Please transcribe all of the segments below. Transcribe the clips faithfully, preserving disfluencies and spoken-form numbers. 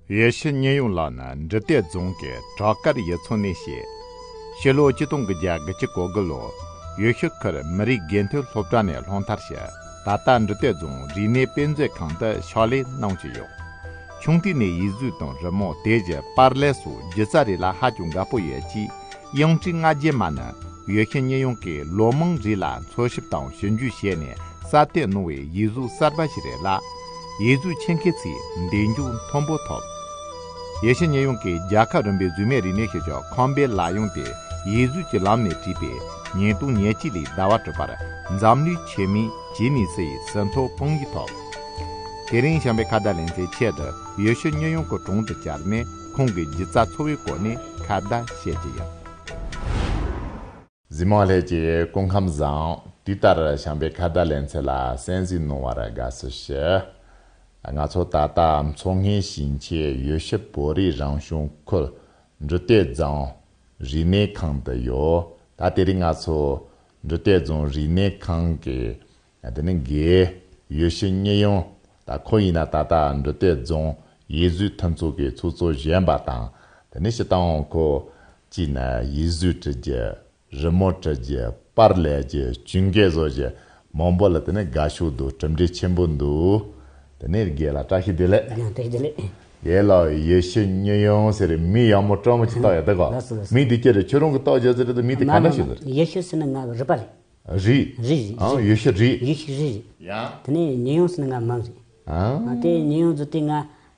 ཡེ་ཤེས་ཉི་ཡོང་ལགས་ནི་འབྲི་སྟོད་རྫོང་གི་བྲག་དཀར་ཡུལ་ཚོ་ནས་བྱས། ཕྱི་ལོ་ཆིག་སྟོང་དགུ་བརྒྱ་དགུ་བཅུ་གོ་དགུ་ལོར་ཡུལ་ཤུལ་ཁུལ་མི་རིགས་དགེ་ཐོན་སློབ་གྲྭ་ནས་སློབ་མཐར་ཕྱིན། ད་ལྟ་འབྲི་སྟོད་རྫོང་རིག་གནས་དཔེ་མཛོད་ཁང་དུ་ཕྱག་ལས་གནང་བཞིན་ཡོད། ཆུང་དུས་ནས་ཡིག་གཟུགས་དང་རི་མོ། དེ་བཞིན་པར་ལེབ་སོགས་སྒྱུ་རྩལ་རིགས་ལ་ཧ་ཅང་དགའ་པོ་ཡོད་ཅིང་། དབྱངས་ཅན་ལྔ་བརྒྱའི་མ་ནི་ཡེ་ཤེས་ཉི་ཡོང་གིས་ལོ་མང་རིང་ལ་འཚོལ་ཞིབ་དང་ཞིབ་འཇུག་བྱས་ནས་གསར་གཏོད་གནང་བའི་ཡིག་གཟུགས་གསར་པ་ཞིག་རེད་ལ། ཡིག་གཟུགས་ཆེད་མཁས་ཚོས་འདེགས་འཇོག་མཐོན་པོ་ཐོབ། ཡེ་ཤེས་ཉི་ཡོང་གིས་རྒྱལ་ཁབ་རིམ་པའི་གཟུགས་མེད་རིག་གནས་ཤུལ་བཞག་ཁང་པའི་ལག་གཡོག་དེ་ཡིག་གཟུགས་ཀྱི་ལམ་ནས་བྲིས་པའི་ཉིས་སྟོང་ཉེར་གཅིག་ལོའི་ཟླ་བ་དྲུག་པར་འཛམ་གླིང་ཆེས་མིང་ཇི་ནི་སི་ཡི་ཟིན་ཐོ་དཔང་ཡིག་ཐོབ། དེ་རིང་བྱམས་པའི་ཁ་བརྡ་ལེ་ཚན་ཆེད་དུ་ཡེ་ཤེས་ཉི་ཡོང་གི་དྲུང་དུ་བཅར་ནས་ཁོང་གི་སྒྱུ་རྩལ་འཚོ་བའི་སྐོར་ནས་ཁ་བརྡ་བྱེད་ཀྱི་ཡིན། གཟིགས་མོ་ལྷན་རྒྱས་སྐུ་ཁམས་བཟང་། དུས་ལྟར་བྱམས་པའི་ཁ་བརྡ་ལེ་ཚན་ལ་གསན་གཟིགས་གནང་བར་དགའ་བསུ་ཞུ། ང་ཚོ་ད་ལྟ་མཚོ་སྔོན་ཞིང་ཆེན་ཡུལ་ཤུལ་བོད་རིགས་རང་སྐྱོང་ཁུལ་འབྲི་སྟོད་རྫོང་རིག་གནས་ཁང་དུ་ཡོད། ད་དེ་རིང་ང་ཚོ་འབྲི་སྟོད་རྫོང་རིག་གནས་ཁང་གི་དེ་ནི་འགོ་ཡེ་ཤེས་ཉི་ཡོང་། ད་ཁོ་ཡིན་ན་ད་ལྟ་འབྲི་སྟོད་རྫོང་ཡིག་གཟུགས་མཐུན་ཚོགས་ཀྱི་ཚོགས་གཙོ་གཞོན་པ་དང་། དེ་ནི་སྤྱིར་བཏང་ཁོ་གཅིག་ནི་ཡིག་གཟུགས་འབྲི་རྒྱུ། རི་མོ་བྲི་རྒྱུ། པར་ལེན་རྒྱུ། གྱོན་གོས་བཟོ་རྒྱུ། མང་པོ་ལ་དེ་ནི་དགའ་ཕྱོགས་འདུག་གྲུབ་འབྲས་ཆེན་པོ་འདུག་དེ་ནི་རྒན་ལགས་བཀྲ་ཤིས་བདེ་ལེགས། ཡང་བཀྲ་ཤིས་བདེ་ལེགས། རྒན་ལགས་ཡེ་ཤེས་ཉི་ཡོང་ཟེར་མིང་ཡག་མོ་སྤྲང་མོ་ཅིག་བཏགས་ཡོད་དེ་གོ། ལགས་སོ་ལགས་སོ། མིང་འདི་སྐྱེ་རེ་ཁྱོད་རང་གི་བཏགས་རྒྱུ་ཟེར་དུ་མིང་དེ་ག་འདྲ་ཞིག་ཟེར། ཡེ་ཤེས་ཟེར་ན་ང་གི་རུས་པ་རེད། རུས། རུས་རེད། ཨང་ཡེ་ཤེས་རུས། ཡེ་ཤེས་རུས་རེད། ཡང་། དེ་ནས་ཉི་ཡོང་ཟེར་ན་ང་མིང་རེད། ཨང་། ང་དེ་ཉི་ཡོང་ཟེར་དེ་ང་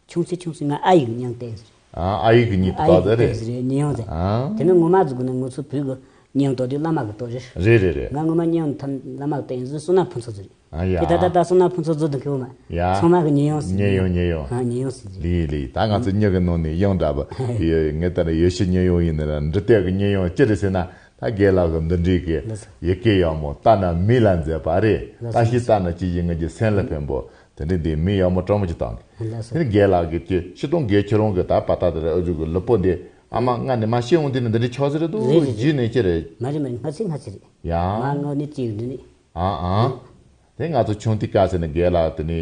ཆུང་ཚེ་ཆུང་ཚེ་ང་ཨ་ཡིག་གི་མིང་བཏགས་ཟེར། ཨ་ཨ་ཡིག་གི་མིང་ཨ་ཡིག་བཏགས་ཟེར་རེད། ཉི་ཡོང་ཟེར། ཨང་། དེ་ནས་ངོ་མ་ཟེར་དགོས་ན་ང་ཚོ་བོད་གི་ཉི་ཡོང་བཏགས་དུས་བླ་མ་གི་བཏགས་རེད། རེད་རེད་རེད། ང་ངོ་མ་ཉི་ཡོང་ཐམ་བླ་མ་གི་བཏགས་ཡིན་ཟེར་བསོད་ནམས་ཕུན་ཚོགས་ཟེར་རེད། ཨ་ཡ། དེ་ད་ལྟ་ད་བསོད་ནམས་ཕུན་ཚོགས་ཟེར་དུ་ཁེ་བོ་མ། ཡ། ཚང་མ་གི་ཉི་ཡོང་ཟེར། ཉི་ཡོང་ཉི་ཡོང་། ཨ་ཉི་ཡོང་ཟེར་རེད། ལི་ལི་ད་ང་ཚོ་མྱི་གི་ནང་ནས་ཡོང་འདྲ་པོ་ཡོད། ངས་ལྟ་ན་ཡེ་ཤེས་ཉི་ཡོང་ཡིན་ན་ར་འབྲི་སྟོད་གི་ཉི་ཡོང་ཅི་རེད་ཟེར་ན། ད་རྒན་ལགས་ཀྱི་འདི་འདྲའི་གི་ལགས་སོ། ཡི་གེ་ཡག་མོ་ལྟ་ན་མིག་ལ་མཛེས་པ་རེད། ལགས་སོ། ལྟ་ཞིག་ལྟ་ན་ཅི་ཞིག་ངེད་ཀྱི་སེམས་ལ་ཕན་པོ་དེ་འདྲའི་འདི་མིག་ཡག་མོ་སྤྲང་མོ་ཅིག་བཏང་གི། ལགས་སོ། དེ་རྒན་ལགས་ཀྱི་ཅི་ཤི་སྟོང་རྒན་ཁྱེད་རང་གི་ད་པ་ཏ་དེ་རེད། ཨ་ཇུ་གི་ལུས་པོ་འདི་ཨ་མ་སྔ་ནས་མ་ཤི་འོང་དེ་ནི་འདི་འདྲའི་ཆགས་ཟེར་རེད་དོ། རེད་རེད། རྗེས་ནས་ཅི་རེད། མ་རེད་མ་རེད། སྔ་ཚིག་སྔ་ཚིག་རེད། ཡ། མ་སྔོན་ནས་ཅི་ཡོད་འདི་ནི། ཨ་ཨ། དེ་ང་ཚོ་ཆུང་དུས་སྐབས་ཟེར་ནས་རྒན་ལགས་དེ་ནི་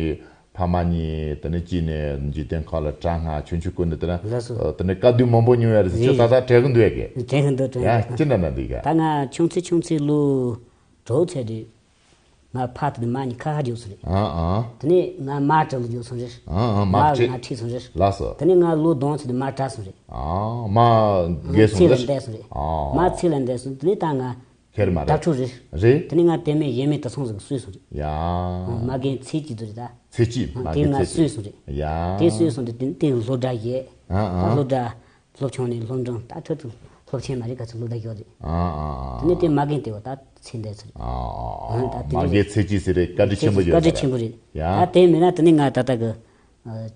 ཕ་མ་གཉིས་དེ་ནི་གཅིག་ནས་འཇིག་རྟེན་ཁམས་ལ་གྲང་ང་ཆུང་ཆུང་སྐུ་ནི་དེ་ན། ལགས་སོ། དེ་ནི་དཀའ་སྡུག་མང་པོ་མྱོང་ཡ་རེད་ཟེར། ཁྱོད་ད་ལྟ་དྲན་གི་འདུག་ཡ་གི། དྲན་གི་འདུག་དྲན་གི་འདུག་ཡ་ཅི་འདྲ་འདྲ་འདུག་ག་ད་ང་ཆུང་ཚེ་ཆུང་ཚེ་ལོ་དྲུག་ཚེ་དུས་ང་ཕ་དེ་ནི་མ་གཉིས་ཁ་ཁ་རྒྱུག་སོང་རེད། ཨ་ཨ། དེ་ནས་ང་མ་དྲུག་ལ་རྒྱུག་སོང་རེད། ཨ་ཨ། མ་མ་གི་ང་ཁྲིད་སོང་རེད། ལགས་སོ། དེ་ནས་ང་ལོ་བདུན་ཚེ་དུས་མ་དྲག་སོང་རེད། ཨ་མ་རྒས་སོང་ཚེ་ལ་རེད། འདས་སོང་རེད། ཨ་མ་ཚེ་ལ་འདས་སོང་། དེ་ནས་ད་ང་ཁེར་མ་ད་རེད། ཕྲུག་རེད། རེད། དེ་ནས་ང་དེ་མིན་གཞན་མི་དེ་ཚང་ཟིག་གསོས་སོང་རེད། ཡ། མ་རྒན་ཚེ་སྐྱིད་དུ་རེད་ད། ཚེ་སྐྱིད་མ་དེ་རྒན་ང་ཚེ་གསོས་སྐྱིད་སོང་རེད། ཡ། དེ་གསོས་སོང་དུས་དེ་དེ་སློབ་གྲྭ་བརྒྱད། ཨ་ཨ། ད་སློབ་གྲྭ་སློབ་ཆུང་ནས་སློབ་འབྲིང་ད་ཁྲོད་དུ་སློབ་ཆེན་མ་རེད་ག་ཚོད་སློབ་གྲྭ་བརྒྱད་རེད། ཨ་ཨ། དེ་ནས་དེ་མ་རྒན་དེ་བ་ད་ཚེ་འདས་ཚར། ཨ་ཨ། ཨ་ད་དེ་མ་རྒན་ཚེ་སྐྱིད་ཟེར་རེད། བཀའ་དྲིན་ཆེན་པོ་བཀའ་དྲིན་ཆེན་པོ་རེད། ཡ། ད་དེ་མིན་ན་དེ་ནས་ང་ད་ལྟ་གི་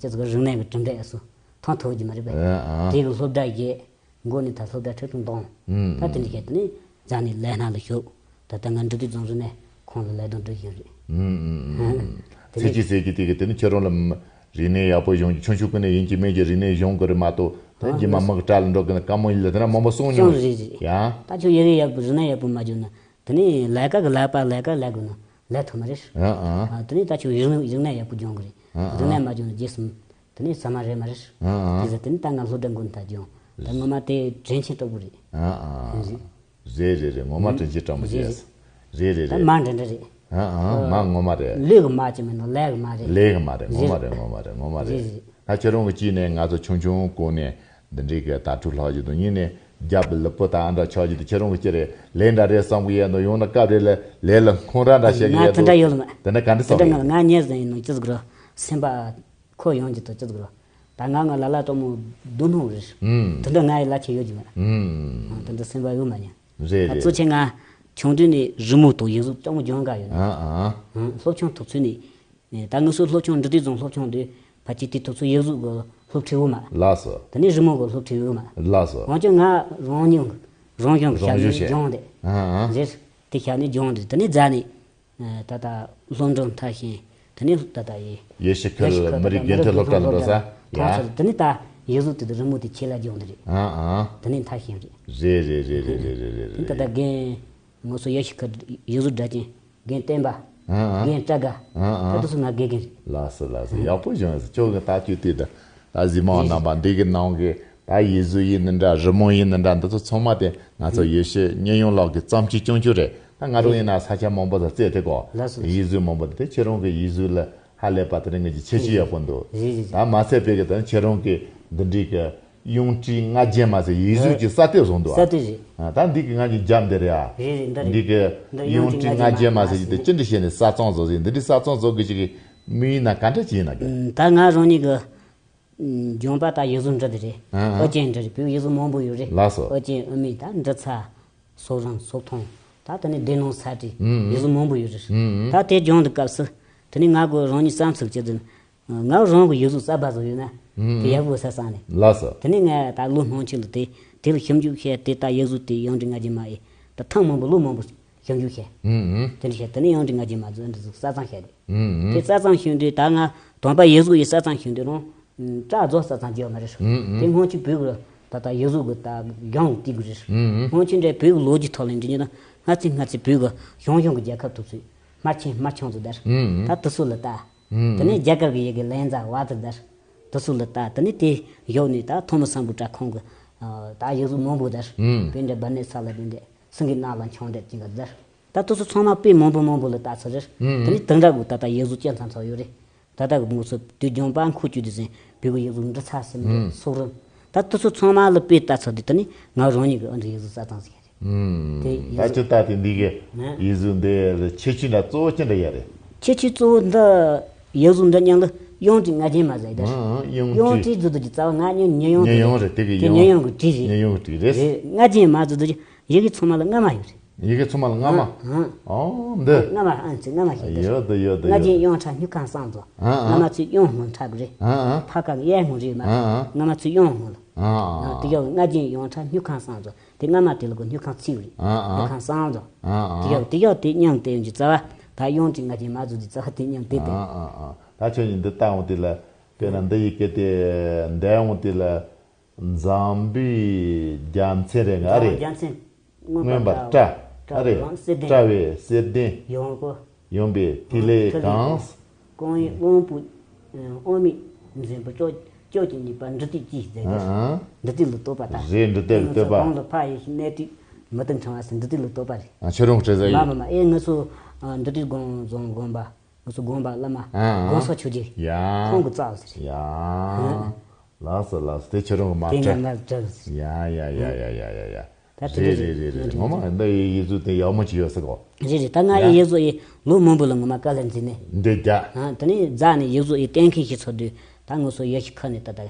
ཅི་ཟེར་གི་རིག་གནས་ཀྱི་གྲུབ་འབྲས་སུ་ཐོན་ཐུབ་ཀྱི་མ་རེད་པས། ཨ་ཨ། དེ་གི་སློབ་གྲྭ་བརྒྱད། མགོ་ནས་ད་སློབ་གྲྭ་ཁྲིད་ཐུང་གཏོང་། ཨུམ། ད་དེ་འདྲ་བྱས་དེ་ནས་རྫ་ནས་ལས་སྣ་ལ་ཞུགས། ད་ལྟ་ང་འབྲི་སྟོད་རྫོང་རིག་གནས་ཁང་ལ་ལས་དོན་སྒྲུབ་བཞིན་རེད། ཨུམ་ཨུམ་ཨུམ། ཨུམ། དེ་ཚེ་ནས་སྐྱིད་ཟེར་གྱི་དེ་གི་དེ་ནི་ཁྱེད་རང་ལ་རིག་གནས་ཡག་པོ་སྦྱོང་རྒྱུ། ཆུང་ཆུང་ཀུན་ནས་ཡིན་གྱི་མིན་གྱི་རིག་གནས་སྦྱོང་དགོས་རེད་མ་གཏོགས། ད་ཨ་རྗེས་མ་མི་གི་གྲལ་ལ་འགྲོ་གི་ན་དཀའ་མོ་ཡིན་ལ་དེ་འདྲ་མང་པོ་གསུངས་མྱོང་། རེད་རེད། ཡ། ད་ཁྱོད་ཡི་གེ་ཡག་པོ་རིག་གནས་ཡག་པོ་མ་སྦྱོང་ན་དེ་ནས་ལས་ཀ་གི་ལས་པ་ལས་ཀ་ལས་དགོས་ན་ལས་ཐུབ་མ་རེད། ཨ་ཨ། ཨ་དེ་ནས་ད་ཁྱོད་ཡི་གེ་རིག་གནས་ཡག་པོ་སྦྱོང་དགོས་རེད། ཨ་ཨ། རིག་གནས་མ་སྦྱོང་ན་རྗེས་སུ། དེ་ནས་ཟ་མ་རེད་མ་རེད། ཨ་ཨ། དེ་ཟེར་དེ་ནས་ད་ང་སློབ་གྲྭ་འགོ་ནས་ད་སྦྱོང་། ད་ངོ་མ་དེ་དྲིན་ཆེན་སྟོབས་པོ་རེད། ཨ་ཨ། རེད། རེད་རེད་རེད། ངོ་མ་དྲིན་ཆེན་སྤྲང་པོ་རེད། རེད་རེད་རེད། ད་མ་འདྲ་འདྲ་རེད། ཨ་ཨ། མ་ངོ་མ་རེད། ལུས་ཀྱི་མ་ཅིག་མིན་ནོ་ལས་ཀྱི་མ་རེད། ལས་ཀྱི་མ་རེད། ངོ་མ་རེད། ངོ་མ་རེད། ངོ་མ་རེད། རེད་རེད། ད་ཁྱེད་རང་གི་གཅིག་ནས་ང་ཚོ་ཆུང་ཆུང་གོང་ནས་འདི་འདྲའི་གི་དྭ་ཕྲུག་ལྷག་རྒྱུ་དང་། གཉིས་ནས་རྒྱབ་ལུས་པོ་ད་ཨ་འདྲ་ཆགས་རྒྱུ་དང་། ཁྱེད་རང་གི་གཅིག་རེད་ལས་འདྲ་རེད་བསམ་གི་ཡས་དང་། ཡོང་ན་སྐབས་རེ་ལ་ལས་ལ་ཁོང་ར་འདྲ་བྱེད་གི་ང་ཡས་དེ་འདྲ་དང་། ཡོད་ལ་མ། དེ་འདྲ་ག་འདྲ་དེ་བསམ་འདྲ་གི་ང་ང་ཉལ་ཟིན་ཡིན་ནོ་ཅི་ཟིག་རོ། སེམས་པ་ཁོ་ཡོང་གི་འདུག་ཅི་ཟིག་རོ། ད་ང་ང་ལ་ལ་གཏོང་མོ་སྡུག་སྣང་རེད། ཨུམ། དེ་འདྲ་ང་ཡི་ལ་ཆེ་ཡོད་ཀྱི་མ། ཨུམ། དེ་འདྲ་སེམས་པ་ཡོད་མ་ཉན། རེད་རེད། གཙོ་ཆེ་ང་ཆུང་དུས་ནས་རི་མོ་དང་ཡིག་གཟུགས་སྤྱང་མོ་སྦྱོང་ག་ཡོད་ན། ཨ་ཨ། ཨུམ། སློབ་ཆུང་ཐུག་ཚུན་ནས། ད་ངུ་སོ་སློབ་ཆུང་འབྲི་དུས་ཙང་སློབ་ཆུང་དུ་ཕ་ཅི་དེ་ཐུག་ཚུན་ཡིག་གཟུགས་གི་སློབ་ཁྲིད་ཡོད་མ། ལགས་སོ། དེ་ནས་རི་མོ་གི་སློབ་ཁྲིད་ཡོད་མ། ལགས་སོ། འོན་ཀྱང་ང་རང་ཉིད་རང་བྱུང་གི་ཞབས་ནས་སྦྱོང་དེ། ཨ་ཨ། རེད། དེ་ཞབས་ནས་སྦྱོང་དེ་དེ་ནས་རྫ་ནས། ད་ལྟ་སློབ་འབྲིང་མཐར་ཕྱིན། དེ་ནས་ད་ལྟ་ཡི། ཡེ་ཤེས་ཁུལ་མི་རིགས་དགེ་ཐོན་སློབ་གྲྭ་ལ་འགྲོ་ས། ཡ། དེ་ནས་ད་ཡིག་གཟུགས་དེ་དུ་རི་མོ་དེ་ཆེ་ལ་སྦྱོང་དེ་རེད། ཨ་ཨ། དེ་ནས་མཐར་ཕྱིན་རེད། རེད་རེད་རེད་རེད། དེ་ད་ལྟ་རྒན་ངོ་སོ་ཡེ་ཤེས་ཁུལ་ཡིག་གཟུགས་སྒྲ་གཅན་རྒན་བསྟན་པ། ཨ་ཨ། རྒན་བཀྲ་དགའ། ཨ་ཨ། ད་དུ་སུ་ང་དགེ་རྒན་རེད། ལགས་སོ་ལགས་སོ། ཡག་པོ་བྱུང་སོང་། ཁྱོད་ཀྱི་ལྟ་སྤྱོད་དེ་ད། ད་གཟིགས་མོ་རྣམ་པ་འདི་གི་ནང་གི་ད་ཡིག་གཟུགས་ཡིན་ནི་འདྲ། རི་མོ་ཡིན་ནི་འདྲ། འདི་ཚོ་ཚང་མ་དེ་ང་ཚོ་ཡེ་ཤུ་བསྙེན་ཡོན་ལགས་ཀྱི་བརྩམས་ཆོས་རྐྱང་རྐྱང་རེད། ད་ང་རང་ཡིན་ན་ས་ཆ་མང་པོ་ལ་བཙལ་ཏེ་གོ། ལགས་སོ། ཡིག་གཟུགས་མང་པོ་དེ་ཁྱེད་རང་གི་ཡིག་གཟུགས་ལ་ཧ་ལས་པ་དེ་རིང་གི་ཁྱད་ཆོས་ཡག་པོ་འདུག། རེད་རེད། ད་མ་ཚད་པའི་གི་ད་ཁྱེད་རང་གི་འདི་འདྲའི་གི་གཡང་ཊི་ལྔ་བརྒྱ་མ་ཟེར་ཡིག་གཟུགས་ཀྱི་ས་སྟེང་བཟུང་འདུག་ཨ། ས་སྟེང་རེད། ཨ། ད་འདི་གི་ང་གི་རྒྱབ་འདི་རེད་ཨ། རེད་རེད། འདི་རེད། འདི་གི་འདི་གཡང་ཊི་ལྔ་བརྒྱ་མ་ཟེར་གྱི་དེ་ཅི་འདྲ་བྱས་ནས་ས་མཚམས་བཟོ་ཟིན། འདི་འདྲའི་ས་མཚམས་བཟོ་དགོས་ཀྱི་གི་དམིགས་ཡུལ་ན་ག་འདྲ་ཅིག་ཡིན་ན་གི། ད་ང་རང་ཉིད་ཀྱི་ལྗོན་པ་ད་ཡིག་གཟུགས་འབྲི་དེ་རེད། ཨ་ཨ། ཨོ་རྒྱན་འབྲི་རེད། བོད་ཡིག་གཟུགས་མང་པོ་ཡོད་རེད། ལགས་སོ། ཨོ་རྒྱན། ཨུ་མི། ད་འབྲི་ཚར། སོག་རང་། སོག་ཐོང་། ད་དེ་ནས་སྡེ་ནང་ས་བྲིས། ཨུ་ཨུ། ཡིག་གཟུགས་མང་པོ་ཡོད་རེད། ཨུ་ཨུ། ད་དེ་སྦྱོང་དུས་སྐབས་སུ་དེ་ནས་ང་གི་རང་ཉིད་བསམ་ཚུལ་ཅི་ཟིན། ང་རང་གི་ཡིག་གཟུགས་གསར་པ་བཟོ་ཡོད་ན། ཨུ་ཨུ། དེ་ཡག་པོ་ས་སང་ནས། ལགས་སོ། དེ་ནས་ང་ད་ལོ་སྔོན་ཆད་ལ་དེ་དེ་ལ་ཞིབ་འཇུག་བྱས། དེ་ད་ཡིག་གཟུགས་དེ་གཡང་ཊི་ལྔ་བརྒྱ་མ་ཡི་ད་ཐེངས་མང་པོ་ལོ་མང་པོ་ཞིབ་འཇུག་བྱས། ཨུ་ཨུ། དེ་འདྲ་བྱས་དེ་ནས་གཡང་ཊི་ལྔ་བརྒྱ་མ་ཚོ་འདི་ཚོ་ས་མཚམས་བྱས་ཏེ། ཨུ་ཨུ། དེ་ས་མཚམས་ཞིག་དུས་ད་ང་དང་པ་ཡིག་གཟུགས་ཡི་ས་མཚམས་ཞིག་དུས་རང་སྐྲ་རྫོགས་ས་མཚམས་བརྗོད་མ་རེད། ཨུ་ཨུ། དེ་སྔོན་ཆད་བོད་ཀྱི་ད་ལྟ་ཡིག་གཟུགས་ཀྱི་ད་གཞུང་དེ་གི་རེད། ཨུ་ཨུ། སྔོན་ཆད་འདྲ་བོད་ཀྱི་ལོ་རྒྱུས་ཐོག་ལ་འདྲི་ཉིན་ན་སྔ་ཚེ་སྔ་ཚེ་བོད་ཀྱི་ཞང་ཞུང་གི་རྒྱལ་ཁབ་ཐུབ་ཚོད་སྨར་ཆེན་སྨར་ཆུང་ཚོ་དར། ཨུ་ཨུ། ད་དེ་ཚོ་ལ་ད། ཨུ་ཨུ། དེ་ནས་རྒྱ་གར་གྱི་ཡི་གེ་ལན་ཛ་ཝ་ཛ་དར། དེ་ཚོ་ལ་ད་དེ་ནས་དེ་བཞག་ནས་ད་ཐོན་མི་སམ་བྷོ་ཊ་ཁོང་གི་ད་ཡིག་གཟུགས་མང་པོ་དར། ཨུ་ཨུ། དཔེ་འདྲ་བ་ནས་ས་ལ་བདུན་འདྲ། སེང་གེ་རྣ་ལ་མཆོང་འདེབས་ཅན་གྱི་དར། ད་དེ་ཚོ་ཚང་མ་དཔེ་མང་པོ་མང་པོ་ལ་ལྟ་ཚར་རེད། ཨུ་ཨུ། དེ་ནས་དེ་འདྲ་གི་ད་ལྟ་ཡིག་གཟུགས་ཅན་ཚང་ཚང་ཡོད་རེད། ད་ལྟ་གི་མུ་སུ་དུས་རྒྱུན་པ་འཁོར་བཅུ་དུས་ཟིན་བོད་ཀྱི་ཡིག་གཟུགས་འབྲི་ཚར་ཟིན་ཨུ་ཨུ། སོག་རིམ། ད་དེ་ཚོ་ཚང་མ་ལ་དཔེ་ལྟ་ཚར་དུས་དེ་ནས་ང་རང་ཉིད་ཀྱི་ཨ་འདྲ་ཡིག་གཟུགས་རྩ་ཚང་ཟིན་ཡ་རེད། ཨུམ། དེ་ད་ཡིག་ཅི་ལྟ་དེ་འདི་གི་ནས་ཡིག་གཟུགས་འདི་ལ་ཁྱད་ཆོས་འདྲ་གཙོ་བོ་ཅི་འདྲ་ཡ་རེད། ཁྱད་ཆོས་གཙོ་བོ་འདི་ཡིག་གཟུགས་འདི་མཉམ་ལ་གཡང་ཊི་ལྔ་བརྒྱ་མ་ཟེར་ཡ་རེད། ཨང་། གཡང་ཊི། གཡང་ཊི་ཟེར་དུས་ཀྱི་རྩ་བ་ང་ཉོན་ཉོན་གཡང་ཉོན་གཡང་རེད། དེ་གི་དེ་གཡང་ཉོན་གཡང་གི་ཊི་རེད། ཉོན་གཡང་གི་ཊི་རེད། རེད། ལྔ་བརྒྱ་མ་ཟེར་དུས་ཀྱི་ཡི་གེ་ཚང་མ་ལ་རྔ་མ་ཡོད་རེད། ཡི་གེ་ཚང་མ་ལ་རྔ་མ། ཨང་། ཨོ་འདི། རྔ་མ་ཨང་ཅི་རྔ་མ་ཞིག་འདི། ཡོད་འདི་ཡོད་འདི་ལྔ་ཡོད། བརྒྱའི་གཡང་ཁྲ་སྨྱུག་ཁང་བསམ་རྫོགས། ཨང་ཨང་། རྔ་མ་ཚོས་གཡང་སྔོན་ཁྲ་གི་རེད། ཨང་ཨང་། ཕ་ཁ་གཡས་སྔོན་རེད་མ། ཨང་ཨང་། རྔ་མ་ཚོས་གཡང་སྔོན་ལ། ཨང་ཨང་། དེ་ཡང་ལྔ་བརྒྱའི་གཡང་ཁྲ་སྨྱུག་ཁང་བསམ་རྫོགས། དེ་རྔ་མ་དེ་ལ་གི་སྨྱུག་ཁང་ཚིག་རེད། ཨང་ཨང་། སྨྱུག་ཁང་བསམ་རྫོགས། ཨང་ཨང་། དེ་ཡང་དེ་ཡང་དེ་མཉམ་དེ་ཡོང་གི་རྩ་བ་ད་གཡང་ཊི་ལྔ་བརྒྱའི་མ་ཟེར་དུས་རྩ་བ་དེ་མཉམ་དེ་དེ། ཨང་ཨང་ཨང་། ད་ཁྱོད་ཉིད་འདི་ལྟ་འོང་དེ་ལ། དཔེར་ན་འདི་ཡི་གེ་དེ་འདས་འོང་དེ་ལ། འཛམ་བུའི་རྒྱལ་མཚན་རེད་ང་རེད། རྒྱལ་མཚན། མངོན་པར་བཀྲ། བཀྲ་བ་རེད། བསིལ་ལྡན། བཀྲ་བའི་བསིལ་ལྡན། ཡོངས་སྐོར། ཡོང་པའི་ཐིག་ལེ་གང་། གང་ཡིན་དབང་པོ། དབང་མེད་འཛིན་པ་ཅོ་ཅོ་གྱི་ཉེས་པ་འབྲི་དུས་ཀྱིས་ཟེར་གི། ཨང་ཨང་། འབྲི་དུས་ལ་གཏོགས་པ་དང་། རེད། འབྲི་དུས་ལ་གཏོགས་པ་རེད། གང་ལ་ཕ་ཡི་ཤི་གནས་དུས་མི་དུ་འཕྲེང་བ་ཟེར་འབྲི་དུས་ལ་གཏོགས་པ་རེད། ཨ་ཁྱོད་རང་བྲིས་ས་ཡིན། མ་མ་མ་ཨེ་ང་ཚོ་འབྲི་དུས་དགོན་དགོན་དགོན་པ། ང་ཚོ་དགོན་པ་བླ་མ། ཨང་ཨང་། དགོན་ས་ཆོས་རྗེ། ཡ། ཁོང་གི་རྩ་བ་ཟེར། ཡ། ལགས་སོ་ལགས་སོ། དེ་ཁྱོད་རང་གི་མ་དེ་ང་སྤྲད། མ་སྤྲད་ཟེར། ཡ་ཡ་ཡ་ཡ་ཡ་ཡ་ཡ། ད་དེ་རེད་འདྲ་རེད་རེད་རེད། ཡོད་ངོ་མ་འདི་ཡི་ཡིག་གཟུགས་དེ་ཡག་མོ་ཅིག་ཡོད་ས་གོ། རེད་རེད། ད་ང་ཡི་ཡ། ཡིག་གཟུགས་ཡི་ལོ་མང་པོ་ལ་ངོ་མ་དཀའ་ལས་འཛིན་ནས། འདི་རྒྱ། ཨ་དེ་ནས་རྫ་ནས་ཡིག་གཟུགས་ཡི་གཏན་འཁེལ་ཞིག་ཚོགས་དུས་ད་ང་ཚོ་ཡ་ཤི་ཁ་ནས་ད་ལྟ་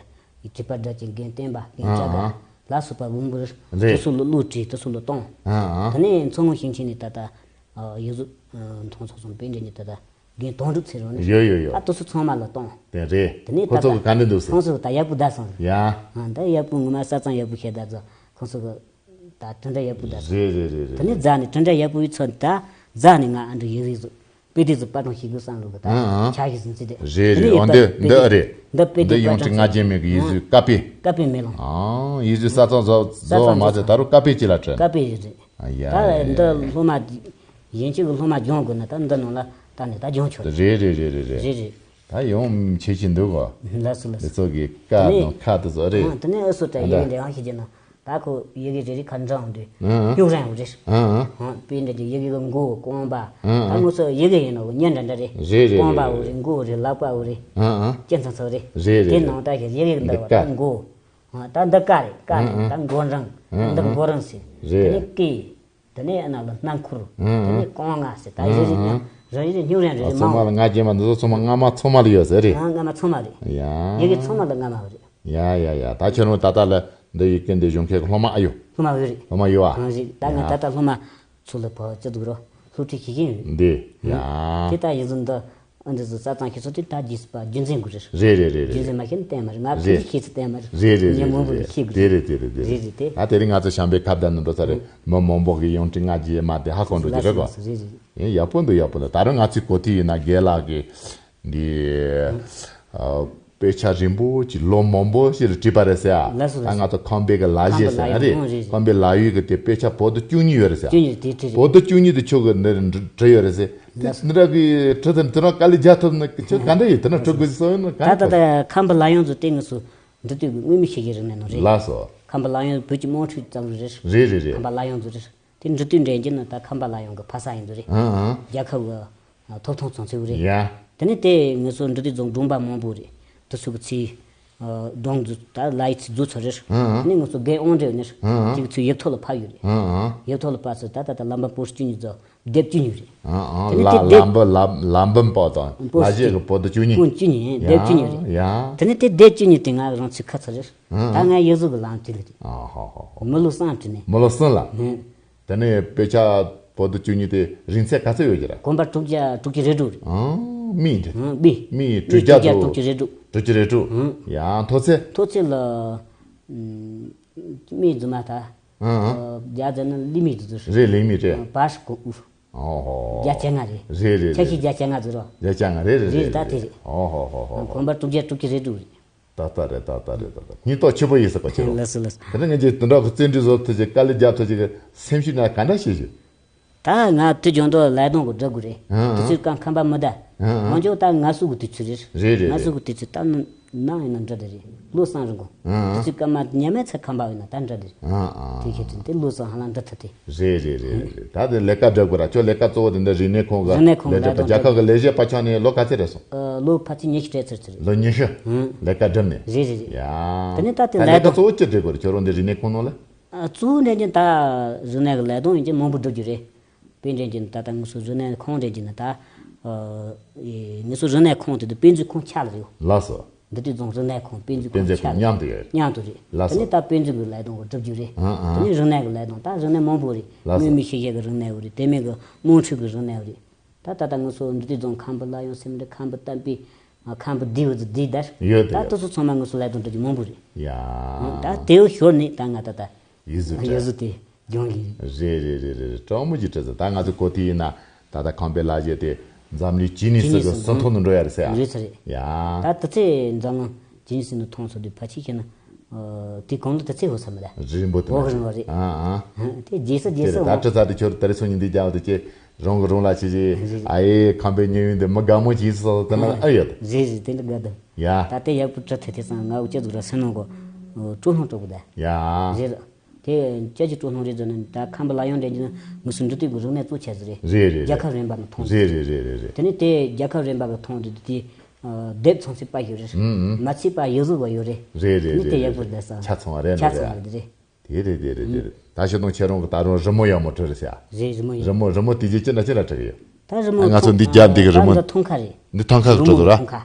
ཡི་བྲིས་པ་འདྲ་ཅན་རྒན་བསྟན་པ་རྒན་ཨ་ཅག་ག་ཨ། ལ་སོགས་པ་འབུམ་པུར། རེད། དེ་ཚོ་ལ་གླུ་བྲིས། དེ་ཚོ་ལ་གཏོང་། ཨ་ཨ། དེ་ནས་མཚོ་སྔོན་ཞིང་ཆེན་ནས་ད་ལྟ་ཡིག་གཟུགས་མཐོང་ཚོགས་སོང་པའི་འདྲ་ཉིད་ད་ལྟ། རྒན་དོན་གྲུབ་ཚེ་རིང་ནི། ཡོད་ཡོད་ཡོད། ད་དེ་ཚོ་ཚང་མ་ལ་གཏོང་། དེ་རེད། དེ་ནས་ཁོ་ད་ཚོ་ལྟ་གི་ག་འདྲ་འདུག་ཟེར། ཁོང་ཚོ་ད་ཡག་པོ་བསྡད་སོང་། ཡ། ཨ་ད་ཡག་པོ་ངོ་མ་ས་གཙང་ཡག་པོ་བྱས་ད་ཚོ་ཁོང་ཚོ་གི་ད་དེ་འདྲ་ཡག་པོ་བསྡད་སོང་། རེད་རེད་རེད་རེད། དེ་ནས་རྫ་ནས་དེ་འདྲ་ཡག་པོ་ཡོད་ཚོ་ད་རྫ་ནས་ང་ཨ་འདྲ་ཡིག་རིགས་ཚོ་དཔེ་དེབ་ཚོ་པར་སྐྲུན་བྱེད་དགོས་བསམ་ལུགས་གི་ད་ཨང་ཨང་། ཆ་ཞིག་ཟིན་ཚེ་དེ། རེད་རེད། དེ་ནས་འོ་ཡག་པ་འདི་དཔེ་འདི་དེབ་ཨ་རེད། འདི་དཔེ་འདི་དེབ་ཡང་པར་ཅིག་སྐྲུན་ང་རྒྱལ་མེད་ཀྱི་ཡིག་གཟུགས་ཀ་པེ། ཀ་པེ་མེ་ལོང་། ཨང་། ཡིག་གཟུགས་ས་མཚམས་བཟོ་བཟོ་བ་མ་ཟད་ད་རུང་ཀ་པེ་ཅིག་ལ་སྤྲད། ཀ་པེ་རེད་རེད། ཨ་ཡ་ད་ཡ་ཡ་འདི་ཡ། སློབ་མ་ཡན་ཆད་ཀྱི་སློབ་མ་སྦྱོང་དགོས་ན་ད་འདི་ནང་ལ་ད་ནས་ད་སྦྱོང་ཆོག་རེད། རེད་རེད་རེད་རེད་རེད། རེད་རེད། ད་ཡང་ཆེ་ཆེ་འདུག་གོ། ལགས་སོ་ལགས་སོ། འདི་ཚོ་གི་ཀ་དང་ཁ་དེ་ཚོ་རེད། ཨ་དེ་ནས་ཨུ་སུ་ཏྲ་ཡི་གེ་འབྲི་ཡང་ཤེས་ཀྱི་ན་ད་ཁོ་ཡི་གེ་རེ་རེ་ཁ་འབྲི་འོང་དུས་ཨང་ཨང་། སྨྱུག་རིང་རེད། ཨང་ཨང་། ཨང་དཔེ་འདྲ་གྱི་ཡི་གེ་གི་མགོ་རྐང་པ། ཨང་ཨང་། ད་ང་ཚོ་ཡི་གེ་ཡིན་ནོ་གི་སྙན་འདྲ་འདྲ་རེད། རེད་རེད་རྐང་པ་རེད་འོ་རེད་རེད། མགོ་རེད་ལག་པ་འོ་རེད། ཨང་ཨང་། སྐྱེ་ཚང་ཚང་རེད། རེད་རེད་དེ་རེད། ནང་ད་ཡི་གེ་འདི་བ་ད་མགོ། ཨ་ད་འདི་ཀ་རེད། ཀ་རེད། ཨང་ཨང་། ད་མགོ་རིང་། ཨང་ཨང་། འདི་མགོ་རིང་ཟེར། རེད། དེ་ནས་ཀི། དེ་ནས་ཨ་ན་ལ་སྣ་འཁོར། ཨང་། དེ་ནས་ཨང་། རྐང་ལྔ་ཟེར། ད་ཨང་ཨང་། རེ་རེ་རྙིང་རེ་རྙིང་རེ་རེ་ཨ་མང་། ཚང་མ་ལ་ང་རྒྱལ་མ་འདི་ཚོ་ཚང་མ་རྔ་མ་ཚང་མ་ལ་ཡོད་ཟེར་རེད། ཨང་། རྔ་མ་ཚང་མ་རེད། ཡ། ཡི་གེ་ཚང་མ་ལ་རྔ་མ་རེད། ཡ་ཡ་ཡ། ད་ཁྱོད་རང་ད་ལྟ་ལ་འདི་ཡི་གེ་འདི་སྦྱོང་མཁན་གྱི་སློབ་མ་ཨ་ཡོད། སློབ་མ་ཡོད་ཨ། ཨང་། རེད། ད་ང་ཡ། ད་ལྟ་སློབ་མ་ཚོ་ལ་བ་ཅི་འདུག་རོ། སློབ་ཁྲིད་བྱེད་ཀྱིན་ཡོད། འདི། ཡ། དེ་ད་ཡི་གེ་འདི། ཨ་འདི་ཚོ་རྩ་ཚང་ཁྱེད་ཚོ་དེ་ད་རྗེས་སུ་རྒྱུན་འཛིན་དགོས་རེད། རེད་རེད་རེད་རེད། རྒྱུན་འཛིན་མ་བྱས་ན་བསྟན་མ་རེད། ང་རེད། ཕལ་ཆེར་ཤེས་ཚུལ་བསྟན་མ་རེད། རེད་རེད་ངས་མང་པོ་རེད་ལ་ཤེས་དགོས་རེད། རེད་རེད་རེད་རེད། རེད་རེད་དེ། ད་དེ་རིང་ང་ཚོ་བྱམས་པའི་ཁ་བརྡ་ནང་འགྲོ་ས་རེད། མི་མང་པོ་གིས་ཡང་ཏིག་ང་རྒྱལ་མ་དེ་ཧ་གོ་འགྲོ་གི་རེད་གོ། ལགས་སོ་ལགས་སོ། ཡིན་ཡག་པོ་འདུག་ཡག་པོ་འདུག། ད་རུང་ང་ཚོའི་གོ་ཐོས་ཡིན་ན་རྒན་ལགས་ཀྱིས་འདི། ཨ། དཔེ་ཆ་རིང་པོ་ཅིག་ལོ་མང་པོ་ཞིག་ལ་བྲིས་པ་རེད་ཟེར་ཨ། ལགས་སོ། ད་ལགས་སོ། ང་ཚོ་ཁམས་པའི་གི་ལག་བཞེས་ཟེར་ཨ་རེད། ཁམས་པའི་ལག་ཡིག་གི་དེ་དཔེ་ཆ་པོ་ཏི་བཅུ་གཉིས་ཡོད་རེད་ཟེར་ཨ། བཅུ་གཉིས་རེད། དེ་བྲིས་རེད། པོ་ཏི་བཅུ་གཉིས་དེ་ཁྱོད་གི་འདིར་བྲིས་ཡོད་རེད་ཟེར། དེ་ལགས་སོ། འདི་འདྲ་གི་བྲིས་ཚར་དེ་རང་དཀའ་ལས་རྒྱག་ཐུབ་ན་ཁྱོད་ག་འདྲ་ཡིན། དེ་རང་བྲིས་དགོས་ཟེར་ཡོད་ན་ག་ད་ད་འདྲ་ད་ཁམས་པའི་ལག་ཡོང་ཚོ་དེ་ངུ་སུ་འབྲི་དུས་དངོས་མེད་ཤེས་ཀྱི་རིག་གནས་ནང་རེད། ལགས་སོ། ཁམས་པའི་ལག་ཡོང་བོད་ཀྱི་དམངས་ཁྲོད་ཙམ་རེད། རེད་རེད་རེད། ཁམས་པའི་ལག་ཡོང་ཚོ་རེད། དེ་འབྲི་དུས་འདྲེན་གྱི་ནི་ད་ཁམས་པའི་ལག་ཡོང་གི་ཕ་ས་ཡིན་ཚོ་རེད། ཨང་ཨང་། རྒྱལ་ཁབ་གི་ཐོབ་ཐང་ཚོང་ཚོད་རེད། ཡ། དེ་ནས་དེ་ངེད་ཚོ་འབྲི་དུས་རྫོང་སྒྲུང་པ་མང་པོ་རེད། དེ་ཚོ་གི་ཚིག་སྒྲུང་རྫུ་ད་ལ་ཡི་ཚིག་རྫུ་ཚོ་རེད། ཨང་ཨང་། དེ་ནས་ངེད་ཚོ་རྒན་དབང་འདྲེན་ནི་ཨང་ཨང་། དེ་གི་ཚོ་ཡིག་ཐོག་ལ་ཕབ་ཡོད་རེད། ཨང་ཨང་། ཡིག་ཐོག་ལ་ཕབ་ཚོ་ད་ད་ད་ལམ་པ་པོ་བཅུ་གཉིས་ཚོ་སྡེབ་བཅུ་གཉིས་རེད། ཨང་ཨང་། དེ་ནས་ལ་དེ་ལམ་པ་ལམ་ལམ་བུམ་པོ་དང་པོ་ལ་བཅུ་གཉིས་གཞས་གི་པོ་ཏི་བཅུ་གཉིས། པོ་བཅུ་གཉིས་ཡིན། སྡེབ་བཅུ་གཉིས་རེད། ཡ་ཡ། དེ་ནས་དེ་སྡེབ་བཅུ་གཉིས་དེ་ང་རང་ཚིག་ཁ་ཚ་རེད། ཨང་ཨང་། ད་ང་ཡིག་གཟུགས་གི་ལམ་དེ་ལ་རེད། ཨ་ཧོ་ཧོ་ཧོ། མི་ལོ་གསུམ་བྲིས་ནས། མི་ལོ་གསུམ་ལ། ཧུམ། དེ་ནས་དཔེ་ཆ་པོ་ཏི་བཅུ་གཉིས་དེ་རིང་ཚད་ག་ཚོད་ཡོད་ཀྱི་རེད། གོམ་པ་དྲུག་བརྒྱ་དྲུག་ཅུ་རེ་དྲུག་རེད། ཨང་། མི་འདི། ཨང་། མི། མི་དྲུག་བརྒྱ་དྲུག་ཅུ་རེ་དྲུག་དྲུག་ཅུ་རེ་དྲུག་ཨང་། ཡང་མཐོ་ཚད། མཐོ་ཚད་ལ། ཨུམ། མི་རྫུན་མ་ད། ཨང་ཨང་། རྒྱ་ཛ་ནི་ལི་མི་དུ་དུ། རེད། ལི་མི་རེད། བ་ཧྲི་གོ་ཨུ། ཨོ་ཧོ། བརྒྱ་བཅོ་ལྔ་རེད། རེད་རེད། ཆ་ཤས་རེད། བརྒྱ་བཅོ་ལྔ་ཟེར་རོ། བརྒྱ་བཅོ་ལྔ་རེད་རེད། རེད་རེད། ད་དེ་རེད། ཨོ་ཧོ་ཧོ་ཧོ། གོམ་པ་དྲུག་བརྒྱ་དྲུག་ཅུ་རེ་དྲུག་རེད། ད་ལྟ་རེད། ད་ལྟ་རེད། ད་ལྟ་སྙིང་སྟོབས་ཆེན་པོ་ཡིན་ཟེར་གོ་ཁྱེད་རང་། ལགས་སོ་ལགས་སོ། དེ་ནས་ངས་ཀྱིས་དེ་འདྲ་གི་བརྩོན་འགྲུས་བཟོ་ཐུབ་ཅིག་དཀའ་ལས་རྒྱག་ཐུབ་ཅིག་གི་སེམས་ཤུགས་ན་ག་འདྲ་བྱེད་ཞིག་ད་ང་དུས་རྒྱུན་དུ་ལས་དོན་གི་སྒྲུབ་དགོས་རེད། ཨང་ཨང་། དུས་ཚོད་ཀྱང་ཁམས་པ་མི་གདའ། ཨང་ཨང་། ང་ཚོ་ད་ང་སུ་གི་དུས་ཚོད་རེད། རེད་རེད་ང་རེད། སུ་གི་དུས་ཚོད་ད་ནང་ཡིན་ན་འདྲ་དེ་རེད། ལོ་གསུམ་རིང་གོ་ཨང་ཨང་། དུས་ཚོད་སྐར་མ་ཉི་མའི་ཚེ་ཁམས་པ་ཡིན་ན་ད་འདྲ་དེ་རེད། ཨང་ཨང་། དེ་ཁྱེད་ཚོ་དེ་ལོ་གསུམ་ཧ་ལམ་འདྲ་ཐུབ་དེ། རེད་རེད་རེད་རེད། ད་དེ་ལས་ཀ་སྒྲུབ་དགོས་ར། ཁྱོད་ལས་ཀ་གཙོ་བོ་དེ་འདྲ་རིག་གནས་ཁང་གི་རིག་གནས་ཁང་ལས་སྒྲུབ་པ། ལས་དོན་རྒྱལ་ཁབ་གི་ལས་བྱེད་པ་ཆགས་ནས་ལོ་ག་ཚོད་རེད་སོང་། ཨ། ལོ་ཕལ་ཆེར་ཉི་ཤུ་རྩ་གཅིག་ཚོད་རེད། ལོ་ཉི་ཤུ། ཧུམ། ལས་ཀ་སྒྲུབ་ནས། རེད་རེད་རེད། ཡ། ད་ལས་ཀ་གཙོ་བོ་ཅི་སྒྲུབ་དགོས་རེད་ཁྱོད་རང་འདི་རིག་གནས་ཁང་ནང་ལ། ཨ། གཙོ་བོ་འདྲེན་གྱི་ད་རིག་གནས་ཀྱི་ལས་དོན་ཡིན་གྱི་མང་པོ་སྒྲུབ་རྒྱུ་རེད། དཔེ་འདྲེན་གྱི་ད་ལྟ་ངེད་ཚོ་རིག་གནས་ཁང་འདྲེན་གྱི་ན་ད། ཨ། ངེད་ཚོ་རིག་གནས་ཁང་དེ་དུ་དཔེ་མཛོད་ཁང་ཆགས་ལ་ཡོད། ལགས་སོ། འདི་དུས་རྫོང་རིག་གནས་ཁང་དཔེ་མཛོད་དཔེ་ཁང་མཛོད་ཆགས་ཁང་ལ་མཉམ་དུ་ཡོད། མཉམ་དུ་རེད། ལགས་སོ། དེ་ནས་ད་དཔེ་མཛོད་ཀྱི་ལས་དོན་གྱི་སྒྲུབ་རྒྱུ་རེད། ཨང་ཨང་། དེ་ནས་རིག་གནས་ཀྱི་ལས་དོན་ད་རིག་གནས་མང་པོ་རེད། ལགས་སོ། དངོས་མེད་ཤེས་བྱའི་གི་རིག་གནས་རེད། དེ་མིན་གྱི་དམངས་ཁྲོད་ཀྱི་རིག་གནས་རེད། ད་ད་ལྟ་ང་ཚོ་འདི་དུས་རྫོང་ཁམས་པའི་ལ་ཡང་སེམས་འདྲ་ཁམས་པའི་གཏམ་དཔེ། ཁམས་པའི་བདེའུ་ཟི་བདེའུ་དར། ཡོད་དེ་ད་ཡོད། དེ་ཚོ་ཚང་མ་ང་ཚོ་ལས་དོན་འགྲུབ་རྒྱུ་མང་པོ་རེད། ཡ། ད་དེའུ་ཞོར་ནས་ད་ང་ད་ལྟ་ཡིག་གཟུགས་ཡིག་གཟུགས་དེ་སྦྱོང་གི་ཡིན། རེད་རེད་རེད་རེད། སྤྲང་མོ་གྱི་གྲས་ཟེར། ད་ང་ཚོ་གོ་ཐོས་ཡིན་ན་ད་ལྟ་ཁམས་པའི་ལ་བྱེད་དེ་འཛམ་གླིང་ཇི་ནི་སི་གི་སི་ནི་སི་སྲུང་ཐོག་ནས་འགྲོ་ཡ་རེད་ཟེར་ཡ། རེད་ཟེར་རེད། ཡ། ད་དེ་ཚེ་འཛམ་གླིང་ཇི་ནི་སི་ནས་མཐོང་ཚོ་དུས་ཕལ་ཆེར་ཤེས་ན། ཨ། དེ་གང་ལ་དེ་ཚེ་འོ་ས་མི་ལ། རིང་པོ་དེ་འོ་ན་རིང་བ་རེད། ཨ་ཨ། དེ་རྗེས་སུ་རྗེས་སུ་དེ་རེད། ད་འོ། ཁྲི་ཚ་དེ་ཁྱོད་ད་རེས་སོང་ཉིན་འདི་རྒྱག་དེ་ཁྱེད་རང་གི་རང་ལ་ཆེ་ཆེ། རེད་རེད། ཨ་ཡེ་ཁམས་པའི་ཉེ་ཡུན་དེ་མི་དགའ་མོ་ཅིག་སོ་དེ་ན་ཨ་ཡོད། རེད་རེད། དེ་འདྲ་དགའ་དང་། ཡ། ད་དེ་ཡག་པོ་བྲི་ཐུབ་དེ་སང་ང་འུ་ཅག་ཚོ་ར་སེམས་ནང་གོ། སྤྲོ་སྣང་སྤྲོ་གི་ད། ཡ། རེད། དེ་ཅི་ཅི་སྤྲོ་སྣང་རེད་ཟེར་ན་ད་ཁམས་པའི་ལ་ཡོང་འདྲེན་གྱི་ན་ངུ་སུ་འབྲི་དུས་གི་རིག་གནས་གཙོ་ཆེ་ཟིག་རེད། རེད་རེད་རེད། རྒྱལ་ཁབ་རིམ་པ་ནས་མཐོང་ཟིག་རེད་རེད་རེད་རེད་རེད། དེ་ནས་དེ་རྒྱལ་ཁབ་རིམ་པ་གི་མཐོང་དུས་དེ། ཨ། དེབ་ཚང་ཚིག་པ་ཞིག་རེད། ཨུམ་ཨུམ། མ་ཚིག་པ་ཡིག་གཟུགས་པ་ཡོད་རེད། རེད་རེད། དེ་ནི་དེ་རེད་ཡག་པོ་རེད། བསྡད་ས། ཆ་ཚང་བ་རེད། ཆ་ཚང་བ་རེད། རེད་རེད། དེ་རེད་དེ་རེད་དེ་རེད། ད་ཤི་དང་ཁྱེད་རང་གི་ད་རུང་རི་མོ་ཡག་མོ་བྲིས་རེད་ཟེར་ཡ། རེད། རི་མོ་ཡག་རི་མོ་རི་མོ་དེ་རྗེས་ཅི་འདྲ་ཅི་འདྲ་བྲིས་ཡོད། ད་རི་མོ་ང་ཚོ་འདི་རྒྱབ་འདི་གི་རི་མོ། ད་འདི་ཐང་ཁ་རེད། འདི་ཐང་ཁ་གི་འགྲོ་འདུག་ར།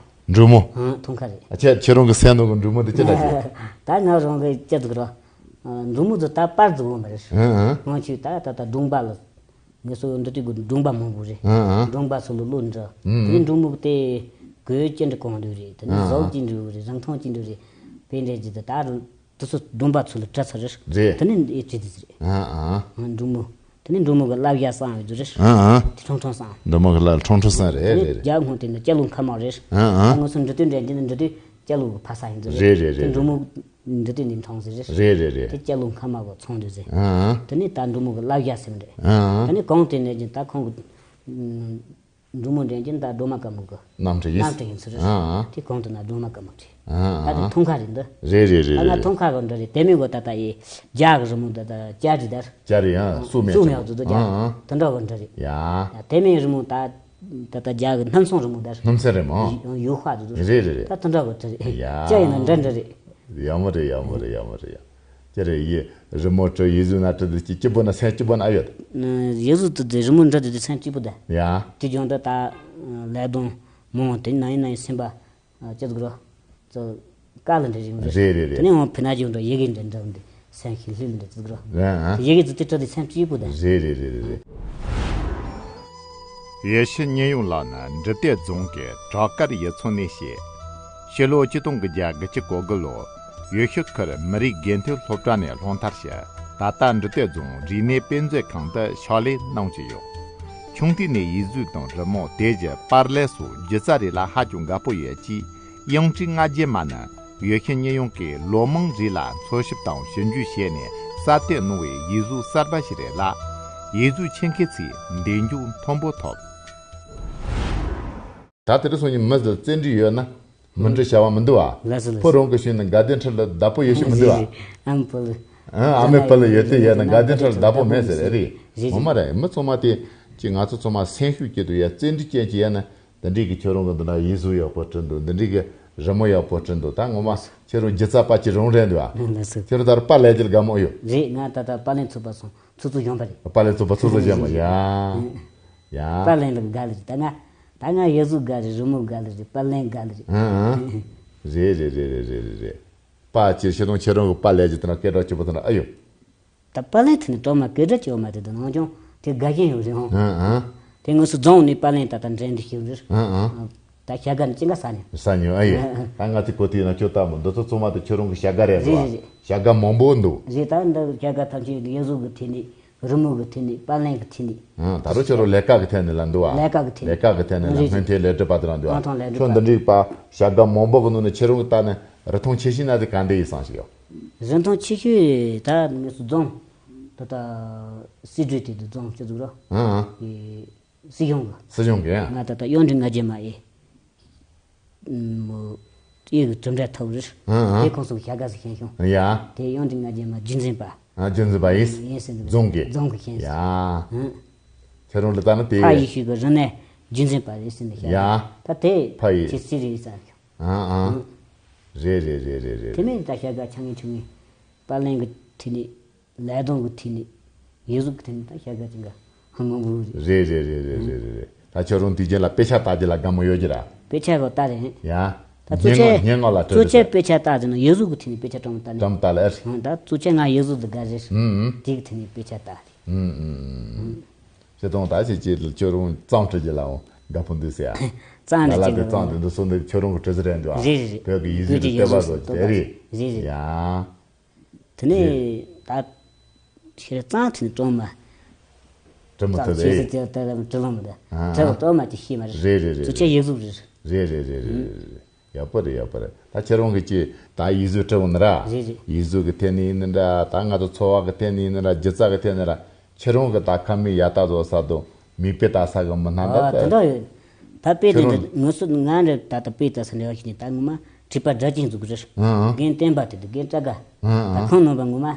འབྲུག་མོ། ཨང་། ཐང་ཁ་རེད། ཨ། ཁྱེད་ཁྱེད་རང་གི་སེམས་ནང་གི་འབྲུག་མོ་འདི་ཅི་འདྲ་ཅི། ད་ང་རང་གི་ཅི་འདུག་ར། འབྲུག་མོ་ཚོ་ད་པར་འཛུགས་འོང་བ་རེད། ཨང་ཨང་། ང་ཆོས་ད་ད་ད་སྒྲུང་པ་ལ། ངེད་ཚོ་འདི་དུས་ཀྱི་སྒྲུང་པ་མང་པོ་རེད། ཨང་ཨང་། སྒྲུང་པ་ཚོ་ལ་བློ་འདྲི། ཨང་ཨང་། དེ་ནས་འབྲུག་མོ་དེ་གོས་ཅི་འདྲ་གོན་འདུག་རེད། དེ་ནས་ཨང་ཨང་། ཟོག་ཅི་འདྲ་རེད། རིན་ཐང་ཅི་འདྲ་རེད། དཔེ་འདྲ་ཅི་ད་ད་དེ་ཚོ་སྒྲུང་པ་ཚོ་ལ་བྲིས་ཚར་རེད། རེད། དེ་ནས་འདི་བྲིས་དེ་རེད། ཨང་ཨང་། འབྲུག་མོ། དེ་ནས་འབྲུག་མོ་གི་བསླབ་བྱ་གསུངས་ཡོད་རེད། ཨང་ཨང་། དེ་ཁྲུང་ཁྲུང་གསུངས། འབྲུག་མོ་གི་བསླབ་ཁྲུང་ཁྲུང་གསུངས་རེད། དེ་ནས་རེད་རེད། རྒྱ་གོང་དེ་ནས་སྐྱ་ལོ་མཁའ་མ་རེད། ཨང་ཨང་། ད་ང་ཚོ་འབྲི་དུས་འདྲ་འདི་ནས་འབྲི་དུས་སྐྱ་ལོ་གི་ཕ་ས་ཡིན་རེད། རེད་རེད་དེ་རེད། འབྲུག་མོ་འབྲི་དུས་ནས་མཐོང་ཟེར་རེད། རེད་རེད་རེད། དེ་སྐྱ་ལོ་མཁའ་མ་གི་ཚོང་དུས་ཟེར། ཨང་ཨང་། དེ་ནས་ད་འབྲུག་མོ་གི་བསླབ་བྱ་ཟེར་རེད། ཨང་ཨང་། དེ་ནས་གོང་དེ་ནས་ཀྱང་ད་ཁོང་གི་འབྲུག་མོ་འདྲ་ཅན་ད་སྒྲོལ་མ་དཀར་མོ་གི་རྣམ་སྤྲུལ་ཡིན། རྣམ་སྤྲུལ་ཡིན་ཟེར་རེད། ཨང་ཨང་། དེ་གོང་དུ་ན་སྒྲོལ་མ་དཀར་མོ་བྲིས། ཨང་ཨང་། ད་དེ་ཐང་ཁ་རེད་འདི། རེད་རེད་རེད། ད་ང་རེད་ཐང་ཁ་གི་འདྲ་རེད། དེ་མིན་གོ་ད་ལྟ་ཡི་རྒྱ་གི་རི་མོ་འདི་ད་སྐྱ་རི་དར། སྐྱ་རི་ཡང་སུ་མེད་སུ་མེད་འདུག་རྒྱ་ཨང་ཨང་། དེ་འདྲ་གི་འདྲ་རེད། ཡ། ཡ་དེ་མིན་རི་མོ་ད་ད་ལྟ་རྒྱ་གི་སྣུམ་སྲུང་རི་མོ་དར། སྣུམ་སྲུང་རི་མོ། ཡོ་ཧྭ་འདུག་རེད་རེད་རེད། ད་དེ་འདྲ་གི་འདྲ་རེད། ཡ། སྐྱ་ཡིན་ན་འདྲ་འདྲ་རེད། ཡག་མོ་རེད། ཡག་མོ་རེད། ཡག་མོ་རེད་ཡ། ཅི་རེད། ཡི་རི་མོ་བྲིས་ཡིག་གཟུགས་ན་བྲིས་དེ་སྐྱིད་པོ་ན་སེམས་སྐྱིད་པོ་ན་ཨ་ཡོད། ཡིག་གཟུགས་དེ་དེ་རི་མོ་འབྲི་དེ་དེ་སེམས་སྐྱིད་པོ་དེ། ཡ། དེ་ཀྱང་ད་ལས་དོན་མང་དེ་ན་ཡིན་ན་ཡིན་སེམས་པ་ཅི་ཟིག་རོ། ཙོ་དཀའ་ལས་འདྲ་རིང་རེད། རེད་རེད་རེད། དེ་ནས་འོང་ཕི་ན་ཀྱང་འགྲོ་ཡི་གེ་འདྲ་འདྲ་འདི་སེམས་ཤིག་ལྷོད་ལྷོད་འདྲ་ཟིག་རོ། ཡ་ཨ། ཡི་གེ་ཟིག་དེ་བྲིས་དེ་སེམས་སྐྱིད་པོ་དེ། རེད་རེད་རེད་རེད་རེད། ཡེ་ཤེས་ཉི་ཡོང་ལགས་ནི་འབྲི་དེ་རྫོང་གི་བྲག་དཀར་ཡུལ་ཚོ་ནས་བྱས། ཕྱི་ལོ་ཆིག་སྟོང་དགུ་བརྒྱ་དགུ་བཅུ་གོ་དགུ་ལོར་ཡུལ་ཤུལ་ཁུལ་མི་རིགས་དགེ་ཐོན་སློབ་གྲྭ་ནས་སློབ་མཐར་ཕྱིན། ད་ལྟ་འབྲི་དེ་རྫོང་རིག་གནས་དཔེ་མཛོད་ཁང་དུ་ཕྱག་ལས་གནང་བཞིན་ཡོད། ཆུང་དུས་ནས་ཡིག་གཟུགས་དང་རི་མོ། དེ་བཞིན་པར་ལས་སོགས་སྒྱུ་རྩལ་རིགས་ལ་ཧ་ཅང་དགའ་པོ་ཡོད་ཅེས་ གཡང་ཊི་ལྔ་བརྒྱ་མ་ནི་ཡུལ་ཤུལ་གཉེར་ཡོང་གིས་ལོ་མང་རིང་ལ་འཚོལ་ཞིབ་དང་ཞིབ་འཇུག་བྱས་ནས་གསར་གཏོད་གནང་བའི་ཡིག་གཟུགས་གསར་པ་ཞིག་རེད་ལ། ཡིག་གཟུགས་ཆེད་མཁས་ཚོས་འདེམས་སྐྱོར་མཐོན་པོ་ཐོབ། ད་དེ་རིང་སང་ཉིན་མི་ཟེར་བརྩོན་འགྲུས་ཡོད་ན་མི་འདྲི་བྱ་བ་མི་འདུག་ཨ། ལགས་སོ་ལགས་སོ། ཕོ་རང་གི་ཤུལ་ནས་དགའ་ལྡན་ཁྲི་ལ་བདག་པོ་ཡོད་ཤི་མི་འདུག་ཨ། ཨ་མ་ཕོ་ལུ། ཨ་ཨ་མའི་ཕོ་ལུ་ཡོད་དེ་ཡོད་ན་དགའ་ལྡན་ཁྲི་ལ་བདག་པོ་མེད་ཟེར་རེད། རེད་རེད། ངོ་མ་རེད། མི་ཚང་མ་དེ་ཅི་ང་ཚོ་ཚང་མ་སེམས་ཤུགས་སྐྱེད་དུ་ཡ་བརྩོན་འགྲུས་ཅན་གྱི་ཡ་ན། འདི་འདྲའི་གི་ཁྱོད་རང་གི་འདི་འདྲ་ཡིག་གཟུགས་ཡག་པོ་བྲིས་འདུག་འདི་འདྲའི་གི་རི་མོ་ཡག་པོ་བྲིས་འདུག་ད་ངོ་མ་ཁྱོད་རང་སྒྱུ་རྩལ་པ་ཅིག་རང་རེད་འདུག་ཨ། ལགས་སོ། ཁྱོད་རང་ད་རུང་པར་ལེན་རྒྱུ་ལ་དགའ་མོ་ཡོད། རེད། ང་ད་ལྟ་པར་ལེན་ཚོགས་པ་སོང་ཚོགས་གཙོ་གཞོན་པ་རེད། པར་ལེན་ཚོགས་པ་ཚོགས་གཙོ་གཞོན་པ་ཡ། ཡ། པར་ལེན་ལ་དགའ་ལེ་རེད། ད་ང་ད་ང་ཡིག་གཟུགས་དགའ་རེད། རི་མོ་དགའ་ལེ་རེད། པར་ལེན་དགའ་ལེ་རེད། ཨང་ཨང་། རེད་རེད། པར་ཅིག་ཤེས་དང་ཁྱེད་རང་གི་པར་ལེན་རྒྱུ་དེ་འདྲ་སྐད་གྲགས་ཆེ་པོ་དེ་འདྲ་ཨ་ཡོད། ད་པར་ལེན་ཐད་ནས་གྲོགས་མ་སྐད་གྲགས་ཆེ་བ་མ་རེད། དེ་ནང་ཀྱང་དེ་དགའ་ཞེན་ཡོད་རེད་ཧང་། ཨང་ཨང་། དེ་ངོས་སུ་རྫོང་ནས་པར་ལེན་ད་ལྟ་འགྲན་འདི་ཞིག་རེད། ཨང་ཨང་། ད་བྱ་དགའ་ནི་ཅི་འགའ་ས་ནས། ས་ཉོ་ཨ་ཡེ། ཨང་ཨང་། ད་ང་ཚོའི་གོ་ཐོས་ན་ཁྱོད་ལྟ་མོ་འདི་ཚོ་ཚང་མ་དེ་ཁྱོད་རང་གི་བྱ་དགའ་རེད་རེད་འདུག་རེད་རེད། བྱ་དགའ་མང་པོ་འདུག་རེད། ད་འདི་བྱ་དགའ་ཐམས་ཅད་ཡིག་གཟུགས་ཀྱི་ཐད་ནས། རི་མོ་གི་ཐད་ནས། པར་ལེན་གི་ཐད་ནས། ཨང་། ད་རུང་ཁྱོད་རང་ལས་ཀ་གི་ཐད་ནས་ལ་འདུག་ཨ། ལས་ཀ་གི་ཐད་ནས། ལས་ཀ་གི་ཐད་ནས་ལ། རེད་རེད། སྔོན་ཐོན་ལས་སྒྲུབ་པ་དེ་རང་འདུག་ཨ། སྔོན་ཐོན་ལས་སྒྲུབ་པ། ཁྱོད་འདི་འདྲའི་པ་བྱ་དགའ་མང་པོ་གི་ནང་ནས་ཁྱེད་རང་གི་ལྟ་ནས་རིན་ཐང་ཆེ་ཤོས་ན་དེ་ག་འདྲ་ཡིན་བསམ་ཞིག་ཡོད། རིན་ཐང་ཆེ་ཤོས་ད་ངེས་སུ་རྫོང་། ད་ལྟ་སྲིད་གྲོས་དེ་དུ་རྫོང་སྤྱི་ཚོགས་རོ། ཨང་ཨང་། ཨེ། སྲིད་གཞུང་གི། སྲིད་གཞུང་གི་ཨ། ང་ད་ལྟ་གཡང་ཊི་ལྔ་བརྒྱ་མ་ཨེ། མོ། ཨེ་གི་གྲུབ་འབྲས་ཐོབ་རེད། ཨང་ཨང་། དེ་ཁོང་ཚོ་གི་བྱ་དགའ་སུ་ཤེས་བྱུང་། ཡ། དེ་གཡང་ཊི་ལྔ་བརྒྱ་མ་རྒྱུན་འཛིན་པ། ཨ། རྒྱུན་འཛིན་པ་ཡིན། ཡིན་ཟེར་འདུག་རྫོང་གི། རྫོང་གི་ཤེས་ཡ། ཨང་། ཁྱེད་རང་ལ་ལྟ་ན་དེ་ཕ་ཡི་ཤུལ་གི་རིམས་ནད་རྒྱུན་འཛིན་པ་རེད་ཟེར་འདུག་ཡ། ད་དེ་ཕ་ཡི་ཁྱེད་སྲིད་རེད་ཟེར་བྱུང་། ཨང་ཨང་། རེད་རེད། དེ་མིན་ད་བྱ་དགའ་ཆ་ངེས་ཆུང་ངེས། པར་ལེན་གི་ཐད་ནས། ལས་དོན་གི་ཐད་ནས། ཡིག་གཟུགས་ཀྱི་ཐད་ནས་ད་བྱ་དགའ་ཅིག་འགའ་ཧང་མང་པོ་རེད། རེད་རེད། ད་ཁྱོད་རང་དུས་རྒྱུན་ལ་དཔེ་ཆ་ལྟ་རྒྱུ་ལ་དགའ་མོ་ཡོད་ཀྱི་ར། དཔེ་ཆ་གོ་ལྟ་རེད། ཡ། ད་གཙོ་ཆེ། སྙན་ངག་ལ་གཙོ་ཆེ་དཔེ་ཆ་ལྟ་ཟེར་ན་ཡིག་གཟུགས་ཀྱི་ཐད་ནས་དཔེ་ཆ་གྲངས་ལྟ་ནས། གྲངས་ལྟ་ལ་ཨེ་རེད། ཧང་། ད་གཙོ་ཆེ་ང་ཡིག་གཟུགས་འདི་དགའ་རེད། ཨུམ་ཨུམ། དེ་གི་ཐད་ནས་དཔེ་ཆ་ལྟ་རེད། ཨུམ་ཨུམ། ཨུམ། ཁྱེད་དང་ད་ཅི་ཅི་ཁྱོད་རང་གཙང་སྤྲི་རྒྱུ་ལའང་དགའ་པོ་འདུག་ཟེར་ཡ། གཙང་སྤྲི་རྒྱུ་ལ་ལ་དེ་གཙང་དེ་འདུག་སོང་དེ་ཁྱོད་རང་གི་སྤྲི་ཟེར་རེད་འདུག་ཨ། རེད་རེད་རེད། བོད་ཀྱི་ཡིག་གཟུགས་ཀྱི་བསྟོད་པ་བཟོ་རྒྱུ་དེ་རེད། རེད་རེད། ཡ། དེ་ནས་ད་ཁྱེད་གཙང་ཐུན་གྲོང་མ། གྲི་མོ་ཐུ་རེད། ཁྱེད་ཚོ་དེ་ལ་གྲི་ལོང་མི་འདུག་ཨ་གྲི་ལོང་གྲོང་མ་དེ་ཤེས་མ་རེད། རེད་རེད་རེད། ཚུ་ཆེ་ཡིག་གཟུགས་རེད། རེད་རེད་རེད་རེད། ཡག་པོ་རེད། ཡག་པོ་རེད། ད་ཁྱེད་རང་གི་ཅི་ད་ཡིག་གཟུགས་བྲིས་འོང་ན་ར། རེད་རེད། ཡིག་གཟུགས་ཀྱི་ཐད་ནས་ཡིན་ན་འདྲ། ད་ང་ཚོ་འཚོ་བ་གི་ཐད་ནས་ཡིན་ན་འདྲ། སྒྱུ་རྩལ་གི་ཐད་ནས་ར། ཁྱེད་རང་གི་ད་ཁ་མིག་ཡར་ལྟ་བཟོ་ས་དང་མིག་དཔེ་ལྟ་ས་གི་མི་སྣ་ཨ་འདྲ་དེ་འདྲ་ཡོད། ད་དཔེ་དེ་ཁྱེད་འདྲ་རང་ངོ་སོ་ང་འདྲ་ད་ལྟ་དཔེ་ལྟ་ས་འདྲ་བ་ཞིག་ནས་ད་ངོ་མ་བྲིས་པ་སྒྲ་གཅན་འཛུགས་རེད། ཨང་ཨང་། རྒན་བསྟན་པ་དེ་དང་རྒན་བཀྲ་དགའ། ཨང་ཨང་། ད་ཁོང་རྣམ་པ་ངོ་མ།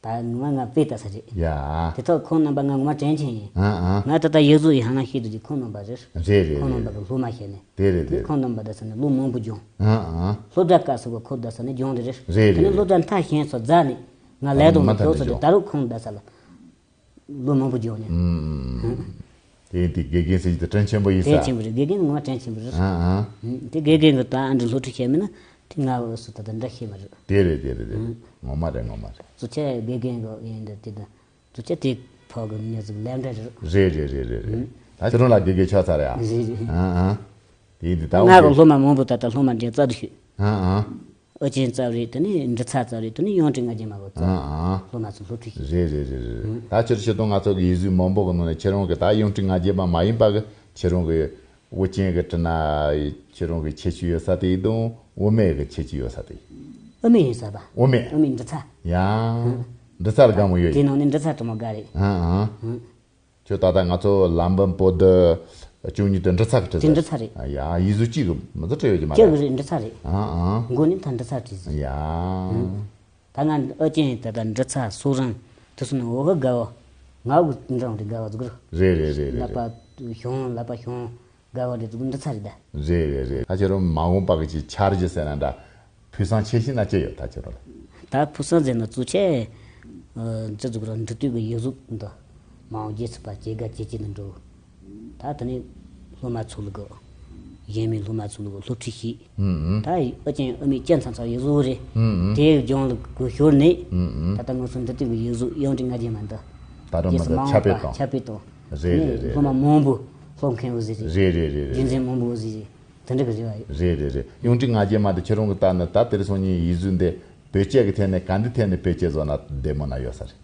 ད་ངོ་མ་ང་དཔེ་ལྟ་ས་རེད། ཡ། དེ་ཐོག་ཁོང་རྣམ་པ་ང་ངོ་མ་དྲན་ཆེན་ཡིན། ཨང་ཨང་། ང་ད་ལྟ་ཡིག་གཟུགས་ཡི་ཧང་ལ་ཤེས་དུས་ཀྱི་ཁོང་རྣམ་པ་རེད། རེད་རེད་ཁོང་རྣམ་པ་རེད། གི་སློབ་མ་བྱས་ནས། དེ་རེད་དེ། ཁོང་རྣམ་པ་ད་ས་ནས་ལོ་མང་པོ་སྦྱོང་། ཨང་ཨང་། སློབ་གྲྭ་སྐབས་སུ་གོ་ཁོ་ད་ས་ནས་སྦྱོང་དེ་རེད། རེད་དེ་ནས་རེད་སློབ་གྲྭ་མཐར་ཕྱིན་སོ་རྫ་ནས་ང་ལས་དང་མ་ཐོག་སོ་དེ་ད་རུང་ཁོང་ད་ས་ལ་ལོ་མང་པོ་སྦྱོང་ནས། ཨང་ཨང་། དེ་ཡིན་དེ་དགེ་རྒན་ཟེར་གྱི་དེ་དྲིན་ཆེན་པོ་ཡིན་ས། དྲིན་ཆེན་པོ་རེད། དགེ་རྒན་ངོ་མ་དྲིན་ཆེན་པོ་རེད། ཨང་ཨང་། དེ་དགེ་རྒན་གྱི་ད་ཨ་འདྲ་སློབ་ཁྲིད་བྱས་མིན་ན་དེ་ང་འོས་སུ་ད་ད་འདྲ་ཤེས་མ་རེད། དེ་རེད་དེ་རེད་དེ། ངོ་མ་རེད་ངོ་མ་རེད། གཙོ་ཆེ་དགེ་རྒན་གྱི་ཡིན་འདི་དེ་ད་གཙོ་ཆེ་དེ་ཕོག་གི་མི་ཟིག་ལས་འདྲ་རེད། རེད་རེད་རེད་རེད་རེད། ད་ཁྱེད་རང་ལ་དགེ་རྒན་ཆགས་ཚར་ཡ། རེད་རེད། ཨང་ཨང་། དེ་ཡིན་དེ་ད་ང་གི་སློབ་མ་མང་པོ་ད་ལྟ་སློབ་མ་འདྲེན་རྩ་དུ་ཤོད། ཨང་ཨང་། ཨུ་ཆེན་རྩ་རེད། དེ་ནས་འབྲི་ཚ་རྩ་རེད། དེ་ནས་གཡང་ཊི་ལྔ་བརྒྱ་མ་གོ་རྩ། ཨང་ཨང་། སློབ་མ་ཚོ་སློབ་ཁྲིད་བྱེད། རེད་རེད་རེད་རེད། ད་ཕྱིར་ཕྱིར་དུ་ང་ཚོ་གི་ཡིག་གཟུགས་མང་པོ་གི་ནང་ནས་ཁྱེད་རང་གི་ད་གཡང་ཊི་ལྔ་བརྒྱ་མ་མ་ཡིན་པ་གི་ཁྱེད་རང་གི་ཨུ་ཆེན་གི་བྲིས་ན་ཁྱེད་རང་གི་ཁྱད་ཆོས་ཡོད་ས་དེ་དང་དབུ་མེད་གི་ཁྱད་ཆོས་ཡོད་ས་དེ། དབུ་མེད་ཡིན་ས་པ། དབུ་མེད། དབུ་མེད་འབྲི་ཚ། ཡང་། འབྲི་ཚ་ལ་དགའ་མོ་ཡོད། དེ་ནང་ནས་འབྲི་ཚ་དྲི་མོ་དགའ་རེད། ཨང་ཨང་། ཁྱོད་ད་ལྟ་ང་ཚོ་ལམ་བུ་པོ་ཏི་བཅུ་གཉིས་དེ་འབྲི་ཚ་གི་བྲིས། དེ་འབྲི་ཚ་རེད། ཡ་ཡིག་གཟུགས་གཅིག་གི་མི་ཚོ་བྲིས་ཡོད་ཀྱི་མ་གཅིག་རེད། གི་རེད། འབྲི་ཚ་རེད། ཨང་ཨང་། མགོ་ནས་ད་འབྲི་ཚ་བྲིས་ཟིན། ཡ། ད་ང་ཨུ་ཆེན་ད་ལྟ་འབྲི་ཚ་སོག་རང་དེ་སོང་ནས་འོ་གི་དགའ་བ། ང་འུ་འདྲ་བ་དེ་དགའ་བ་ཟིག་རེད། རེད་རེད་རེད་རེད། ལག་པ་གཞུང་ལག་པ་གཞུང་དགའ་བ་དེ་ཟིག་འབྲི་ཚ་རེད་ད། རེད་རེད་རེད། ད་ཁྱེད་རང་མ་འོངས་པ་གི་ཅིག་འཆར་གཞི་ཟེར་ན་འདྲ། ཕུགས་བསམ་ཆེ་ཤོས་ན་ཅི་ཡོད་ད་ཁྱེད་རང་ལ། ད་ཕུགས་བསམ་ཟེར་ན་གཙོ་ཆེ། ཨ་ཙི་ཙི་གུ་ར་འབྲི་དུས་ཀྱི་ཡིག་གཟུགས་འདི་མ་འོངས་རྗེས་ཚུད་པ་ཇེ་དགའ་ཇེ་ཆེ་ནས་འགྲོ། ད་དེ་ནས་སློབ་མ་ཚོ་ལ་གི་གཞན་མི་སློབ་མ་ཚོ་ལ་གི་སློབ་ཁྲིད་བྱེད། ཨུ་ཨུ། ད་ཨུ་ཆེན་ཨུ་མའི་སྐྱེས་མཚམས་ཚང་ཡིག་གཟུགས་རེད། ཨུ་ཨུ། དེའི་ལྗོངས་ལ་གུ་ཤོར་ནས། ཨུ་ཨུ། ད་ལྟ་ང་ཚོ་འབྲི་དུས་ཀྱི་ཡིག་གཟུགས་གཡང་ཊི་ལྔ་བརྒྱ་མ་འདི་ད་རུང་མ་རྗེས་སུ་འདི་མ་ཁྱབ་འོངས་པ་སྤེལ་གཏོང་། ཁྱབ་སྤེལ་གཏོང་། རེད་རེད་རེད་རེད། སློབ་མ་མང་པོ་སློབ་མཁན་འོ་ཟེར་རེད། རེད་རེད་རེད་རྒྱུན་འཛིན་མང་པོ་འོ་ཟེར་རེད། དེ་འདྲ་གི་རེད་བ། རེད་རེད་རེད། གཡང་ཊི་ལྔ་བརྒྱ་མ་དེ་ཁྱེད་རང་གི་ལྟ་ན་ད་དེ་རིང་སང་ཉིན་ཡིག་གཟུགས་འདི་བེད་སྤྱོད་ཀྱི་ཐད་ནས་ག་འདི་ཐད་ནས་བེད་སྤྱོད་བཟོ་ན་བདེ་མོ་ན་ཡོད་ས་རེད།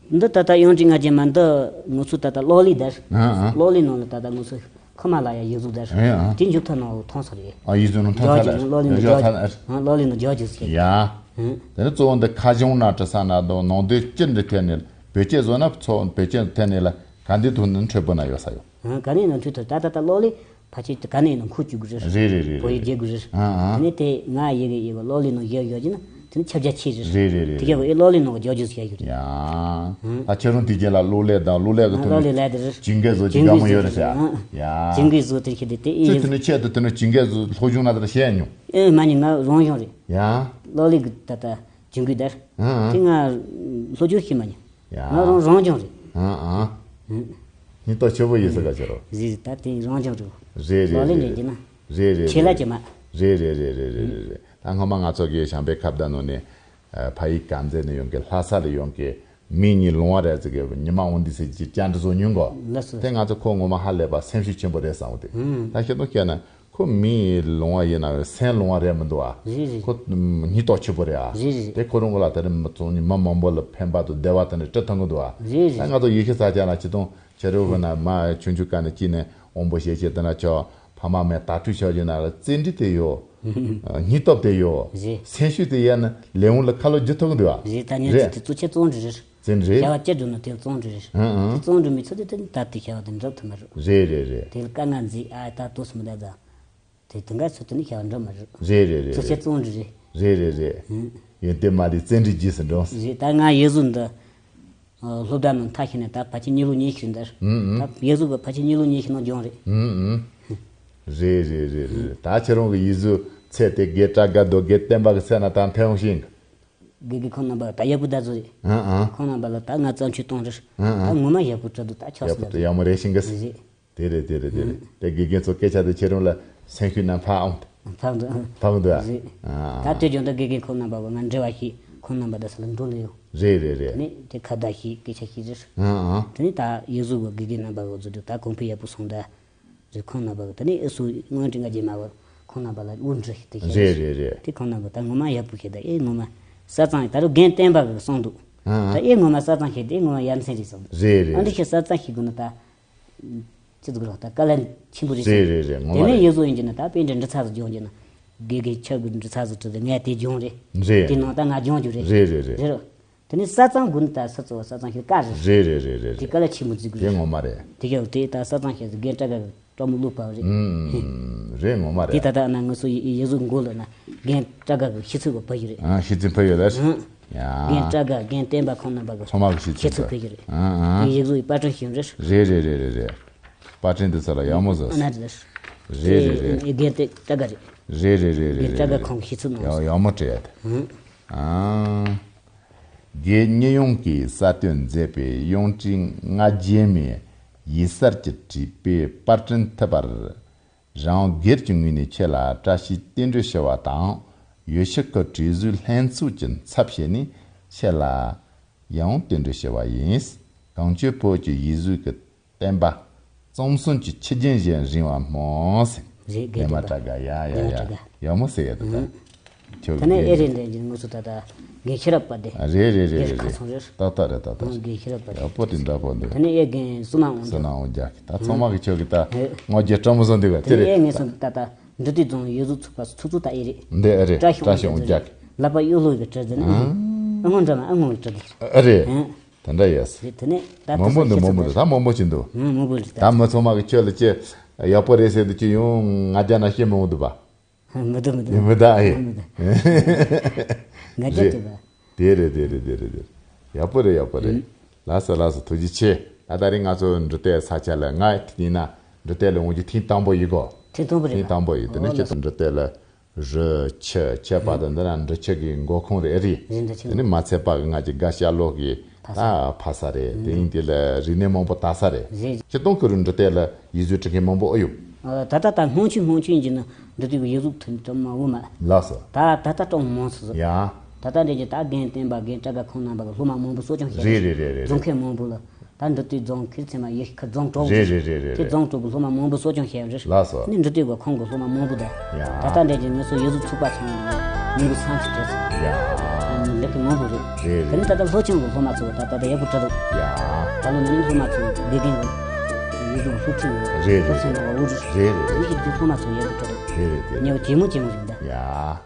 འདི་ད་ལྟ་གཡང་ཊི་ལྔ་བརྒྱ་མ་འདི་ང་ཚོ་ད་ལྟ་གློག་ཀླད་དར། ཨང་ཨང་། གློག་ཀླད་ནང་ལ་ད་ལྟ་ང་ཚོ་ ཁོ་མ་ལ་ཡ་ཡིག་གཟུགས་དར། ཨེ་ཨ། དེ་མཇུག་མཐའ་ནང་ལ་མཐོང་སོང་རེད། ཨ་ཡིག་གཟུགས་ནང་མཐོང་ས་ལ་ལོ་ལི་ནང་ལྗོ་ལྗོ་ཐ་ཨ་ལོ་ལི་ནང་ལྗོ་ཇུས་ཡ། ཡ། ཨང་། དེ་ནི་གཙོ་བོ་འདི་ཁ་གཞུང་ན་བྲི་ས་ན་དང་ནང་དོན་སྤྱི་འདི་ཐད་ནས་བོད་སྐད་བཟོ་ན་ཚོ་བོད་སྐད་ཐད་ནས་ལ་ག་འདི་ཐུག་ནི་འཕྲོད་པོ་ན་ཡོད་ས་ཡོད། ཨང་ག་ནས་ནང་འཕྲོད་ཐུབ་ད་ད་ད་ལོ་ལི་ཕ་ཆེ་ག་ནས་ནང་ཁུ་བཅུག་གི་རེད། རེད་རེད་རེད་བོད་ཡིག་རྒྱལ་གི་རེད། ཨང་ཨང་། དེ་ནས་དེ་ང་ཡི་གེ་ཡི་གེ་ལོ་ལི་ནང་ཡོད་ཡོད་ཀྱི་ན། དེ་ནི་ཁྱབ་རྒྱ་ཆེ་རེད། རེད་རེད་རེད་དེ་རེད། ག་ཨེ་ལོ་ལི་ནང་ལྗོ་ཇུས་བྱས་ཡོད་རེད། ཡ། ད་ཁྱེད་རང་དེ་རྗེས་ལ་གློག་ཀླད་དང་གློག་ཀླད་ཀྱི་ཐོག་ལོ་ནས་ལི་ལས་དེ་རེད། ཇུས་འགོད་བཟོ་རྒྱུ་དགའ་མོ་ཡོད་རེད་ཟེར། ཨང་། ཡ། ཇུས་འགོད་བཟོ་དེ་ཁྱེད་དེ་དེ་ཨེ་ཚུལ་ཡིན། དེ་ནི་ཁྱེད་དེ་དེ་ནི་ཇུས་འགོད་བཟོ་སློབ་སྦྱོང་ན་དེ་བཤད་མྱོང་། ཨེ་མ་ཉི་ང་རང་སྦྱོང་རེད། ཡ། ལོ་ལི་གི་ད་ལྟ་ཇུས་འགོད་དར། ཨང་ཨང་། དེ་ང་སློབ་སྦྱོང་ཤེས་མ་ཉི། ཡ། ང་རང་རང་སྦྱོང་རེད། ཨང་ཨང་། ཨང་། སྙིང་སྟོབས་ཆེ་པོ་ཡིན་ཟེར་ག་ཁྱེད་རང་། རེད་ད་དེ་རང་སྦྱོང་རེད། རེད་རེད་ལོ་ལི་རེད་འདྲེན་རྒྱུ་ན། རེད་རེད་ཆེ་ལ་རེད་ཅི་མ། རེད་རེད་རེད་རེད་རེད་རེད་རེད། ད་སྔོན་མ་ང་ཚོ་གི་བྱམས་པའི་ཁ་བརྡ་ནང་ནས་ཨ་ཕ་ཡུལ་དཀར་མཛེས་ནས་ཡོང་གི་ལྷ་ས་ལ་ཡོང་གི་མི་གཉིས་ལུང་བ་རེད་ཟེར་གི་ཉི་མ་འོང་འདི་ཟེར་གྱི་བཅར་འདྲི་བཟོ་མྱོང་གོ། ལགས་སོ། དེ་ང་ཚོ་ཁོ་ངོ་མ་ཧ་ལས་པ་སེམས་ཤུགས་ཆེན་པོ་རེད་བསམ་འོང་དེ། ཨང་། ད་ཁྱེད་ཚོ་བཤད་ན་ཁོ་མི་ལུང་བ་ཡིན་ན་སེམས་ལུང་བ་རེད་མི་འདུག་ཨ། རེད་རེད། ཁོ་སྙིང་སྟོབས་ཆེན་པོ་རེད་ཨ། རེད་རེད། དེ་ཁོ་རང་གི་ལ་དེ་རིང་མི་ཚོགས་ནི་མི་མང་པོ་ལ་ཕན་པ་དང་བདེ་བ་དེ་འདྲ་སྤྲད་ཐུབ་གི་འདུག་ཨ། རེད་རེད། ད་ང་ཚོ་ཡུལ་ཤུལ་ས་ཆ་ན་སྤྱི་དང་ཁྱེད་རང་གི་ན་མ་ཆུང་ཆུང་ག་ནས་སྐྱེས་ནས་དབང་པོ་ཤེས་བྱེད་དེ་ན་ཆོག་ཕ་མ་མེད་དྭ་ཕྲུག་ཆགས་རྒྱུ་ན་ལ་བརྩོན་འགྲུས་དེ་ཡོད། སྙིང་སྟོབས་དེ་ཡོད། རེད། སེམས་ཤུགས་དེ་ཡོད་ན་ལས་འོང་ལ་ཁ་ལོ་བསྒྱུར་ཐུབ་གི་འདུག་ཨ། རེད་ད་ཉན་རེད། ཚིག་དེ་གཙོ་ཆེ་བརྩོན་འགྲུས་རེད། བརྩོན་འགྲུས། བྱ་བ་སྤྱི་སྒྲུབ་ན་དེ་བརྩོན་འགྲུས་རེད། ཨང་ཨང་། དེ་བརྩོན་འགྲུས་མི་ཚོ་དེ་དེ་ད་དེ་བྱ་བ་དེ་འགྲུབ་ཐུབ་མ་རེད། རེད་རེད་རེད། དེ་ལ་དཀའ་ངལ་འཛིགས་ཨ་ད་ལྟོས་སུ་མི་ད་ད། དེ་དེ་འགའ་ཚོ་དེ་ནི་བྱ་བ་འགྲུབ་མ་རེད། རེད་རེད་རེད་གཙོ་ཆེ་རེད། བརྩོན་འགྲུས་རེད། རེད་རེད་རེད། ཨང་། ཡོན་ཏན་མ་ལུས་བརྩོན་འགྲུས་རྗེས་སུ་འགྲོ། རེད་ད་ང་ཡེ་ཟུར་འདི། སློབ་གྲྭ་ནང་མཐར་ཕྱིན་ནས་ད་ཕལ་ཆེར་གཉིས་ལོ་ཉི་ཤུ་འདིར། ཨུམ་ཨུམ། ད་ཡེ་ཟུར་གི་ཕལ་ཆེར་གཉིས་ལོ་ཉི་ཤུ་ནང་སྦྱངས་རེད། ཨུམ་ཨུམ། རེད་རེད་རེད་རེད། ད་ཁྱེད་རང་གི་ཡེ་ཟུར་ཚད་དེ་དགེ་བཀྲ་དགའ་དང་དགེ་བསྟན་པ་གི་ཚད་ན་ད་མཐོང་ཤིང་། དགེ་རྒན་ཁོང་རྣམ་པ་ད་ཡག་པོ་ད་བཟོ་རེད། ཨང་ཨང་། ཁོང་རྣམ་པ་ལ་ད་ང་བརྩམས་ཆོས་གཏོང་རེད། ཨང་ཨང་། ད་ངོ་མ་ཡག་པོ་བྲིས་འདུག་ད་ཆོག་ཡག་པོ་ཡག་མོ་རེད་ཤིང་གི། རེད། དེ་རེད་དེ་རེད་དེ་རེད། ཨང་། དེ་དགེ་རྒན་ཚོ་སྐད་ཆ་དེ་ཁྱེད་རང་ལ་སེམས་ཤུགས་རྣམས་འཕར་འོང་། འཕར་འདུག་ཨང་། འཕར་འདུག་ཨ། རེད། ཨ། ད་དེ་ལྗོངས་ད་དགེ་རྒན་ཁོང་རྣམ་པ་གོ་ང་འབྲེལ་བ་ཞིག་ཁོང་རྣམ་པ་ད་ས་ལ་འགྲོ་ལེ་ཡོང་། རེད་རེད་རེད། ནི་དེ་ཁ་བརྡ་ཞིག་སྐད་ཆ་ཞིག་རེད། ཨང་ཨང་། དེ་ནི་ད་ཡེ་ཟུར་གོ་དགེ་རྒན་རྣམ་པ་གོ་བཟོ་འདུག་ད་གོང་འཕེལ་ཡག་པོ་སོང་ད། རེད་ཁོང་རྣམ་པ་གོ་ད་ནི་ཨེ་སུ་སྔོན་དྲི་ང་རྗེས་མ་གོ་ཁོང་རྣམ་པ་ལ་དབུ་འབྲི་ཞིག་དེ་ཞིག་རེད་རེད་རེད། དེ་ཁོང་རྣམ་པ་ད་ངོ་མ་ཡག་པོ་ཞིག་ད་ཨེ་ངོ་མ་ས་གཙང་ད་རུ་རྒན་བསྟན་པ་གོ་གསུངས་འདུག་ཨང་ཨང་། ད་ཨེ་ངོ་མ་ས་གཙང་ཞིག་དེ་ངོ་མ་ཡ་མཚན་རེད་གསུངས་འདུག་རེད་རེད། ཨ་འདི་ཞིག་ས་གཙང་ཞིག་དགོས་ན་ད། ཅི་ཟིག་རོགས་ད་དཀའ་ལས་ཆེན་པོ་རེད། རེད་རེད་རེད། ངོ་མ་དེ་ནས་རེད། ཡེ་ཟུར་ཡིན་གྱི་ན་ད་དཔེ་འདྲ་འབྲི་ཚར་ཟིག་སྦྱོང་གྱི་ན། དགེ་རྒན་ཁྱོད་ཀྱི་འབྲི་ཚར་ཟིག་བྲིས་ཏེ་ངས་དེ་སྦྱོང་རེད། རེད། དེ་ནང་ད་ང་སྦྱོང་རྒྱུ་རེད། རེད་རེད་རེད། རེད་རོ། དེ་ནས་ས་གཙང་དགོས་ན་ད་ས་གཙང་ས་གཙང་ཞིག་དཀའ་རེད། རེད་རེད་རེད་རེད། དེ་དཀའ་ལས་ཆེན་པོ་ཟིག་དགོས་དེ་རེད། ངོ་མ་རེད། དེ་ག་དེ་ད་ས་གཙང་ཞིག་ཟིག་རྒན་བཀྲ་དགའ་གི་སྤྲང་མོ་བླུག་པ་རེད། ཨུམ། རེད་ངོ་མ་དེ་རེད། ད་ལྟ་ན་ང་ཚོ་ཡེ་ཡེ་ཟུར་མགོ་ལ་ན་རྒན་བཀྲ་དགའ་གི་ཤེས་ཚོད་གི་ཕ་ཡུལ་རེད། ཨ་ཤེས་ཚོད་ཕ་ཡུལ་རེད། ཨུམ། ཡ། རྒན་བཀྲ་དགའ་རྒན་བསྟན་པ་ཁོང་རྣམ་པ་གི་ཚང་མ་གི་ཤེས་ཚོད་ཕ་ཡུལ་རེད། ཨ་ཨ། དེ་ཡེ་ཟུར་ཡི་པར་སྐྲུན་ཞིག་རེད། རེད་རེད་རེད་རེད་རེད། པར་སྐྲུན་དེ་ཚོ་ལ་ཡག་མོ་བཟོས་སོང་། ཨ་ན་རེད། རེད་རེད་རེད། དགེ་རྒན་དེ་བཀྲ་དགའ་རེད། རེད་རེད་རེད་རེད། དགེ་བཀྲ་དགའ་ཁོང་གི་ཤེས་ཚོད་ཡག་ནོར་ཡག་མོ་བྲིས་ཡ་དེ། ཨང་། ཨང་། དགེ་རྒན་གཉིས་ཡོང་གིས་གསར་གཏོད་མཛད་པའི་ཡང་སྤྲུལ་ལྔ་བརྒྱ་མའི་ཡིག་གསར་གྱི་བྲིས་པའི་པར་སྐྲུན་ཐུབ་པར། རང་སྒེར་གྱི་ངོས་ནས་ཁྱེད་ལ་བཀྲ་ཤིས་རྟེན་འབྲེལ་ཞུ་བ་དང་། ཡུལ་ཤུལ་ཁུལ་བྲིས་གཟུགས་ལྷན་ཚོགས་ཀྱི་ཚབ་བྱས་ནས་ཁྱེད་ལ་ཡང་རྟེན་འབྲེལ་ཞུ་བ་ཡིན། གངས་ཅན་བོད་ཀྱི་ཡིག་གཟུགས་ཀྱི་བསྟན་པ་གཙང་གསུམ་གྱི་ཆུ་རྒྱུན་བཞིན་རིང་བར་སྨོན། རེད། རྒན་མ་བཀྲ་དགའ། ཡ་ཡ་ཡ། ཡག་མོ་ཟེར་ཡ་དེ་ད། ཁྱོད་ད་ནི་ཨེ་རེད་འདྲ་འདི་ངོ་སོ་ད་ད་རྒན་ཤེས་རབ་པ་དེ། རེད་རེད་རེད་རེད། ཁ་ཚང་རེད། ཏག་ཏག་རེད། ཏག་ཏག་རེད། རྒན་ཤེས་རབ་པ་དེ། ཡག་པོ་དེ་འདྲ་པོ་འདུག་ད་ནི་ཨེ་རྒན་བསོད་ནམས་དབང་འདུག་བསོད་ནམས་དབང་རྒྱལ་གྱི་ད་ཚང་མ་གི་ཁྱོད་ཀྱི་ད་ངོ་རྒྱལ་སྤྲང་མོ་བཟོ་འདུག་ག་དེ་རེད། ཨེ་ངེད་ཚོ་ད་ད་འབྲི་དུས་རྫོང་ཡོད་གཟུགས་ཚུགས་པ་ཚུགས་ཚུགས་ད་ཨེ་རེད། འདི་ཨེ་རེད། བཀྲ་ཤིས་དབང་རྒྱལ་གྱི་ལག་པ་གཡུ་ལོ་གི་བྲིས་ཟེར་ནི། ཨ་ངོ་འདྲ་མ་ཨ་ངོ་གི་བྲིས་འདུག་ཨེ་རེད། ཨ། དེ་འདྲ་ཡོད། རེད་དེ་ནས་ད་མང་པོ་འདུག་མང་པོ་འདུག་ད་མང་པོ་ཅིག་འདུག་ཨང་། མང་པོ་རེད་ད། ད་མི་ཚང་མ་གི་ཁྱོད་ལ་ཅི་ཡག་པོ་རེད་ཟེར་དུས་ཅི་ཡོང་ང་རྒྱ་ན་ཤེས་མི་འོང་འདུག་པ། མི་འདུག་མི་འདུག་མི་འདུག་ཨེ། མི་འདུག་ང་རྒྱ་རེད། སྐྱོ་པ། དེ་རེད་དེ་རེད་དེ་རེད་དེ་རེད། ཡག་པོ་རེད་ཡག་པོ་རེད། ཨང་། ལགས་སོ་ལགས་སོ་ཐུགས་རྗེ་ཆེ། ད་ད་རེས་ང་ཚོ་འབྲི་དེབ་ས་ཆ་ལ་ང་ཡིན་ན་འབྲི་དེབ་ལ་འོང་རྒྱུ་ཐེངས་དང་པོ་ཡིན་གོ། ཐེངས་དང་པོ་རེད་ཐེངས་པ། དང་པོ་ཡིན། དེ་ནས་ཨོ་ཁྱེད་ལགས་ཚོ་འབྲི་དེབ་ལ། རི་ཆུ་ཆད་པ་དང་འདི་ར་འབྲི་ཆུ་གི་མགོ་ཁུངས་རེད་རེད། རེད་འབྲི་ཆུ་དེ་ནི་མ་ཚད་པ་གི་ང་ཅིག་དགའ་ཤ་ལོག་གི་ད་ཕ་ས་རེད། དེ་ཡིན་དེ་ལ་རིག་གནས་མང་པོ་དར་ས་རེད། རེད། སྤྱིར་བཏང་ཁུ་རུ་འབྲི་དེབ་ལ་ཡིག་གཟུགས་འབྲི་མཁན་མང་པོ་ཨེ་ཡོད། ད་ལྟ་ད་སྔོན་ཆད་སྔོན་ཆད་ཡིན་ན་འབྲི་དེབ་ཀྱི་ཡིག་གཟུགས་ཐོན་གྲངས་མང་བོ་མ། ལགས་སོ། ད་ད་ལྟ་གྲངས་མང་སོང་། ཡ། ད་ལྟ་འདྲ་གི་ད་རྒན་བསྟན་པ་རྒན་བཀྲ་དགའ་ཁོང་རྣམ་པ་གི་སློབ་མ་མང་པོ་གསོ་སྐྱོང་བྱས། རེད་རེད་རེད་རེད། རྫོང་ཁྱེར་མང་པོ་ལ། ད་འབྲི་དེབ་རྫོང་ཁྱེར་ཚད་མ་ཡི་ཁ་རྫོང་གྲོགས་རེད་རེད་རེད་རེད། ཁྱེར་རྫོང་གྲོགས་པོ་སློབ་མ་མང་པོ་གསོ་སྐྱོང་བྱས་ཡོད་རེད། ལགས་སོ། ནི་འབྲི་དེབ་གོ་ཁོང་གི་སློབ་མ་མང་པོ་ད། ཡ། ད་ལྟ་འདྲ་གི་ངེད་ཚོ་ཡིག་གཟུགས་ཚུགས་པ་ཚང་མི་གི་སང་ཆུ་བྲེལ་སོང་། ཡ། འདི་གི་མང་པོ་རེད། རེད་རེད། དེ་ནི་ད་ལྟ་སློབ་ཆེན་གི་སློབ་མ་ཚོ་ད་ད་ལྟ་ཡག་པོ་འབྲི་འདུག་ཡ། ད་ལོ་ན་ནིང་སློབ་མ་ཚོ་དགེ་རྒན་གི་ ལུགས་སློབ་ཆེན་ཡོད། རེད་རེད། སློབ་ཆེན་ནང་ལ་ཨུ་རུ། རེད་རེད་རེད། མི་ཞིག་དུས་ཚང་མ་ཚོ་ཡོད་དུ་འགྲོ། རེད་རེད་རེད། ཉེ་བ་ཇེ་མོ་ཇེ་མོ་ཞིག་འདུག་ཡ།